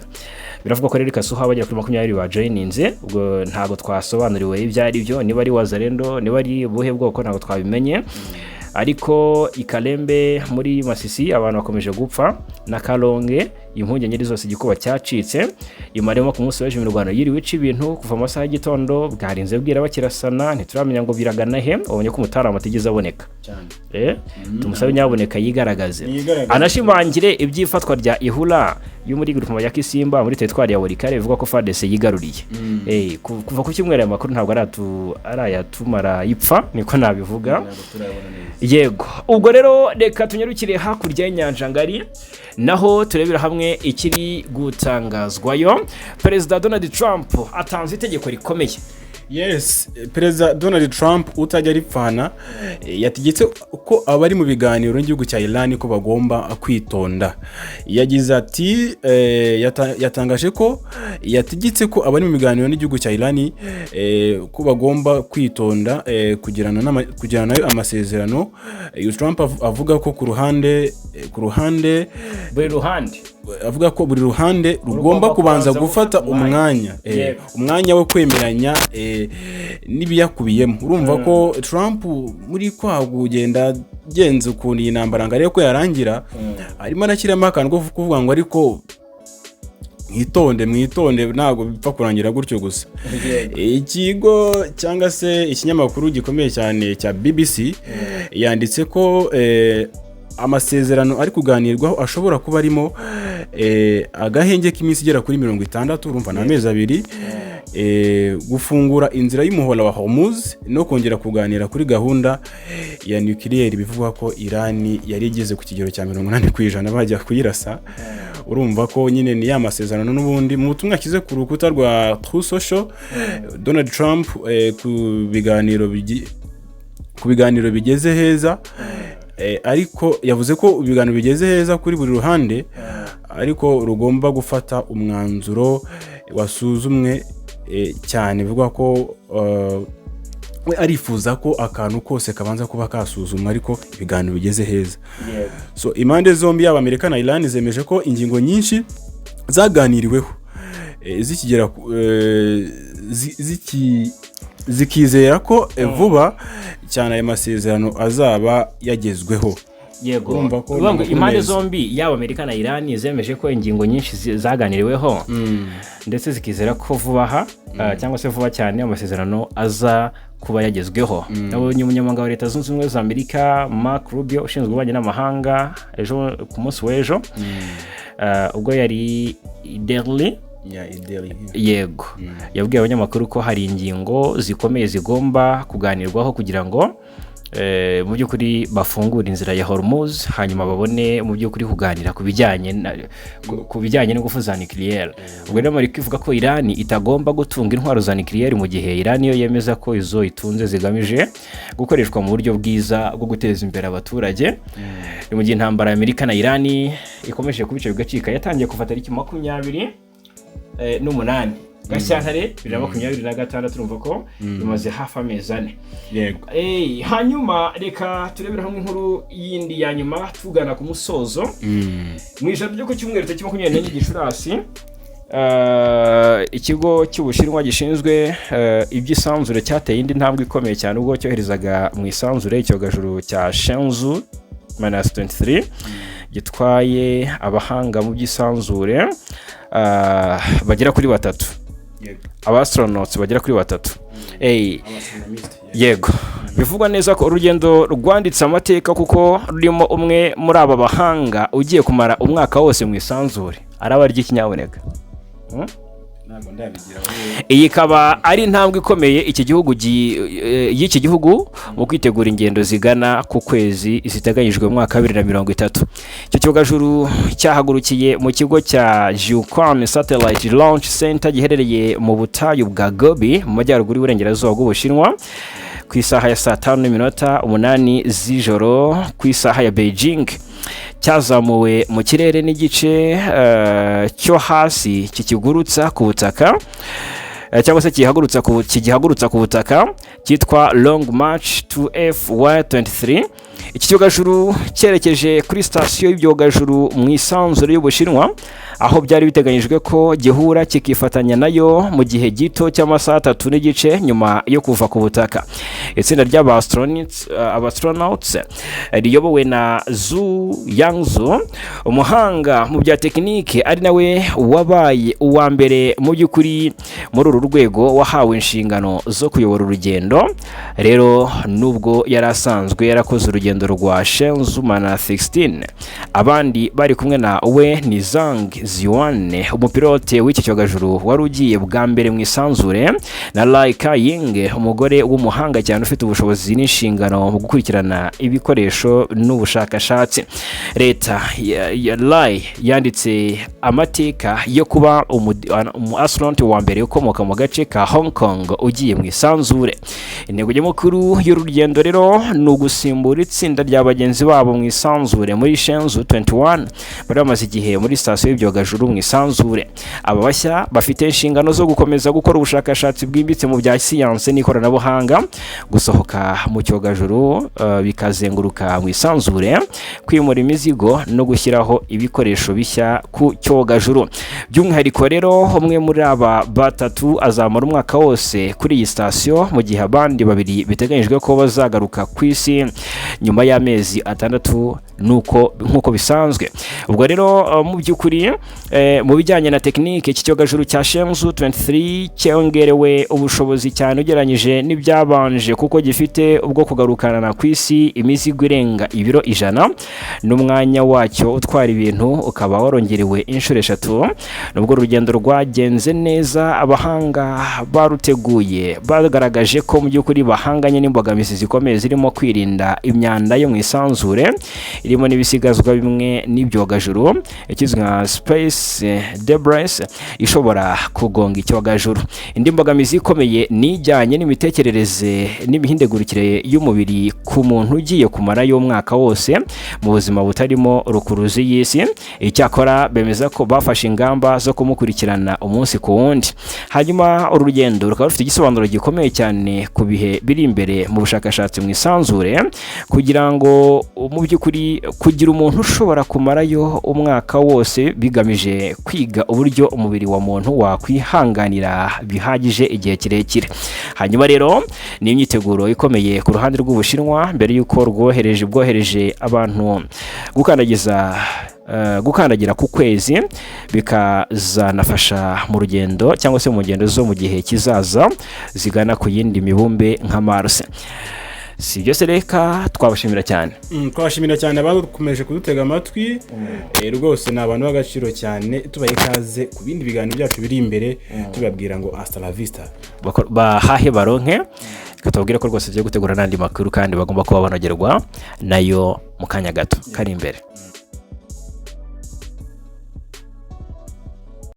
Biravugwa ko rero Kasuho abagera kuri 20 bajoyininze. Ubwo ntabwo twasobanuriwe ibyo ari byo, niba ari Wazalendo, niba ari ubuhe bwoko, ntabwo twabimenye. Ariko i Kalembe muri Masisi abantu bakomeje gupfa, na Kalonge impungenge ari zose, igikuba cyacitse. Imaremo ku munsi w'ejo imirwano yiriwe ica ibintu kuva mu masaha y'igitondo, bwarinze bwira bakirasana, ntituramenya ngo biragana he. Wabonye ko umutaramu atigeze aboneka. Tumusabe nyaboneka yigaragaze. Yigaragaze. Anashimangire iby'ifatwa rya Ihura yo muri groupement ya Kisimba muri teritwari ya Walikale, bivugwa ko FARDC yigaruriye. Kuva ku cyumweru aya makuru ntabwo arayatumara ipfa, niko nabivuga. Yego, ubwo rero reka tunyarukire hakurya y'inyanja ngari, naho turebera hamwe ikiri gutangazwayo. Perezida Donald Trump atanze itegeko rikomeye. Yes, Perezida Donald Trump utajya aripfana, yategetse ko abari mu biganiro n'igihugu cya Iran ko bagomba kwitonda. Yagize ati yatangaje ko yategetse ko abari mu biganiro n'igihugu cya Iran ko bagomba kwitonda kugirana nayo amasezerano. Trump avuga ko ku ruhande Buri ruhande. Avuga ko buri ruhande rugomba kubanza gufata umwanya umwanya wo kwemeranya n'ibiyakubiyemo. Urumva ko Trump muri kwa kugenda agenza ukuntu iyi ntambara ngo arebe ko yarangira, arimo arashyiramo akantu ko kuvuga ngo ariko mwitonde, mwitonde, ntabwo bipfa kurangira gutyo gusa. Ikigo cyangwa se ikinyamakuru gikomeye cyane cya BBC yanditse ko amasezerano ari kuganirwaho ashobora kuba arimo agahenge k'iminsi igera kuri 60, urumva ni amezi 2, gufungura inzira y'umuhora wa Hormuz no kongera kuganira kuri gahunda ya nucleaire bivugwa ko Iran yari igeze ku kigero cya 80% bajya kuyirasa. Urumva ko nyine ni ya masezerano n'ubundi. Mu butumwa ashyize ku rukuta rwa Truth Social, Donald Trump ku biganiro bigeze heza, ariko yavuze ko ibiganiro bigeze heza kuri buri ruhande, ariko rugomba gufata umwanzuro wasuzumwe cyane. Bivuga ko we arifuza ko akantu kose kabanza kuba kasuzumwa, ariko ibiganiro bigeze heza. So impande zombi, yaba Amerika na Iran, zemeje ko ingingo nyinshi zaganiriweho zikigera zikizera ko vuba cyane aya masezerano azaba yagezweho. Urumva ko ni Uvuga ngo amakuru impande meza. zombi, yaba Amerika na Irani, zemeje ko ingingo nyinshi zaganiriweho, ndetse zikizera ko vuba aha, cyangwa se vuba cyane, amasezerano aza kuba yagezweho. Nabonye umunyamabanga wa Leta Zunze Ubumwe za Amerika, Mark Rubio, ushinzwe ububanyi n'amahanga, ejo ku munsi w'ejo, ubwo yari i Delhi. Yeah, i Delhi. Yego, yabwiye abanyamakuru ko hari ingingo zikomeye zigomba kuganirwaho kugira ngo mu by'ukuri bafungure inzira ya Hormuz, hanyuma babone mu by'ukuri kuganira ku bijyanye n'ingufu za nucléaire. Ubwo rero Amerika ivuga ko Iran itagomba gutunga intwaro za nucléaire, mu gihe Iran yo yemeza ko izo itunze zigamije gukoreshwa mu buryo bwiza bwo guteza imbere abaturage. Ni mu gihe intambara ya Amerika na Iran ikomeje kubica bigacika, yatangiye kuva tariki 28 Gashyantare 2026. Urumva ko bimaze hafi amezi 4. Hanyuma reka turebere hamwe inkuru yindi ya nyuma tugana ku musozo. Mu ijoro ryo ku cyumweru tariki 24 Gicurasi, ikigo cy'Ubushinwa gishinzwe iby'isanzure cyateye indi ntambwe ikomeye cyane ubwo cyoherezaga mu isanzure icyogajuru cya Shenzhou 23 gitwaye abahanga mu by'isanzure bagera kuri batatu, aba astronauts bagera kuri batatu. Yego, bivugwa neza ko urugendo rwanditse amateka kuko rurimo umwe muri aba bahanga ugiye kumara umwaka wose mu isanzure. Araba ry'ikinyaboneka. Ntabwo ndabigiraho. Iyi ikaba ari intambwe ikomeye iki gihugu y'iki gihugu mu kwitegura ingendo zigana ku kwezi ziteganyijwe mu mwaka wa 2030. Icyo cyogajuru cyahagurukiye mu kigo cya Jiuquan Satellite Launch Center giherereye mu butayu bwa Gobi mu majyaruguru y'uburengerazuba bw'Ubushinwa ku isaha ya saa 5:08 z'ijoro ku isaha ya Beijing. Cyazamuwe mu kirere n'igice cyo hasi kikigurutsa ku butaka, cyangwa se kigihagurutsa ku butaka cyitwa Long March 2F Y23. Iki cyogajuru cyerekeje kuri sitasiyo y'ibyogajuru mu isanzure y'Ubushinwa, aho byari biteganyijwe ko gihura kikifatanya nayo mu gihe gito cy'amasaha 3.5 nyuma yo kuva ku butaka. Itsinda ry'aba astronauts riyobowe na Zhu Yangzu, umuhanga mu bya tekinike ari nawe wabaye uwa mbere mu by'ukuri muri uru rwego wahawe inshingano zo kuyobora urugendo. Rero nubwo yari asanzwe yarakoze urugendo rwa Shenzhou 16, abandi bari kumwe na we ni Zhang Ziyuan, umupilote w'iki cyogajuru wari ugiye bwa mbere mu isanzure, na Lai Ying, umugore w'umuhanga cyane ufite ubushobozi n'inshingano mu gukurikirana ibikoresho n'ubushakashatsi. Leta ya Lai yanditse amateka yo kuba umu astronaut wa mbere ukomoka mu gace ka Hong Kong ugiye mu isanzure. Intego nyamukuru y'uru rugendo rero ni ugusimbura itsinda rya bagenzi babo mu isanzure muri Shenzhou 21 bari bamaze igihe muri sitasiyo y'ibyogajuru mu isanzure. Aba bashya bafite inshingano zo gukomeza gukora ubushakashatsi bwimbitse mu bya siyanse n'ikoranabuhanga, gusohoka mu cyogajuru bikazenguruka mu isanzure, kwimura imizigo no gushyiraho ibikoresho bishya ku cyogajuru. By'umwihariko rero, umwe muri aba batatu azamara umwaka wose kuri iyi sitasiyo, mu gihe abandi babiri biteganyijwe ko bazagaruka ku isi nyuma y'amezi 6 nuko nk'uko bisanzwe. Ubwo rero mu by'ukuri mu bijyanye na tekinike, iki cyogajuru cya Shenzhou 23 cyongerewe ubushobozi cyane ugereranyije n'ibyabanje, kuko gifite ubwo kugarukana ku isi imizigo irenga ibiro 100, n'umwanya wacyo utwara ibintu ukaba warongerewe inshuro eshatu. Nubwo urugendo rwagenze neza, abahanga baruteguye bagaragaje ko mu by'ukuri bahanganye n'imbogamizi zikomeye zirimo kwirinda imyanda yo mu isanzure irimo n'ibisigazwa bimwe n'ibyogajuru, ikizwi nka space debris, ishobora kugonga icyogajuru. Indi mbogamizi ikomeye ni ijyanye n'imitekerereze n'imihindagurikire y'umubiri ku muntu ugiye kumarayo umwaka wose mu buzima butarimo rukuruzi y'isi. Icyakora bemeza ko bafashe ingamba zo kumukurikirana umunsi ku wundi. Hanyuma uru rugendo rukaba rufite igisobanuro gikomeye cyane ku bihe biri imbere mu bushakashatsi mu isanzure, kugira ngo mu by'ukuri Kugira umuntu ushobora kumarayo umwaka wose bigamije kwiga uburyo umubiri wa muntu wakwihanganira bihagije igihe kirekire. Hanyuma rero ni imyiteguro ikomeye ku ruhande rw'Ubushinwa mbere y'uko rwohereje abantu gukandagira ku kwezi, bikazanafasha mu rugendo cyangwa se mu ngendo zo mu gihe kizaza zigana ku yindi mibumbe nka Mars. Si ibyo se? Reka twabashimira cyane. Twabashimira cyane abakomeje kudutega amatwi. Rwose ni abantu b'agaciro cyane. Tubaha ikaze ku bindi biganiro byacu biri imbere, tubabwira ngo hasta la vista. Bahahe baronke. Reka tubabwire ko rwose tugiye gutegura n'andi makuru kandi bagomba kuba banogerwa nayo mu kanya gato kari imbere.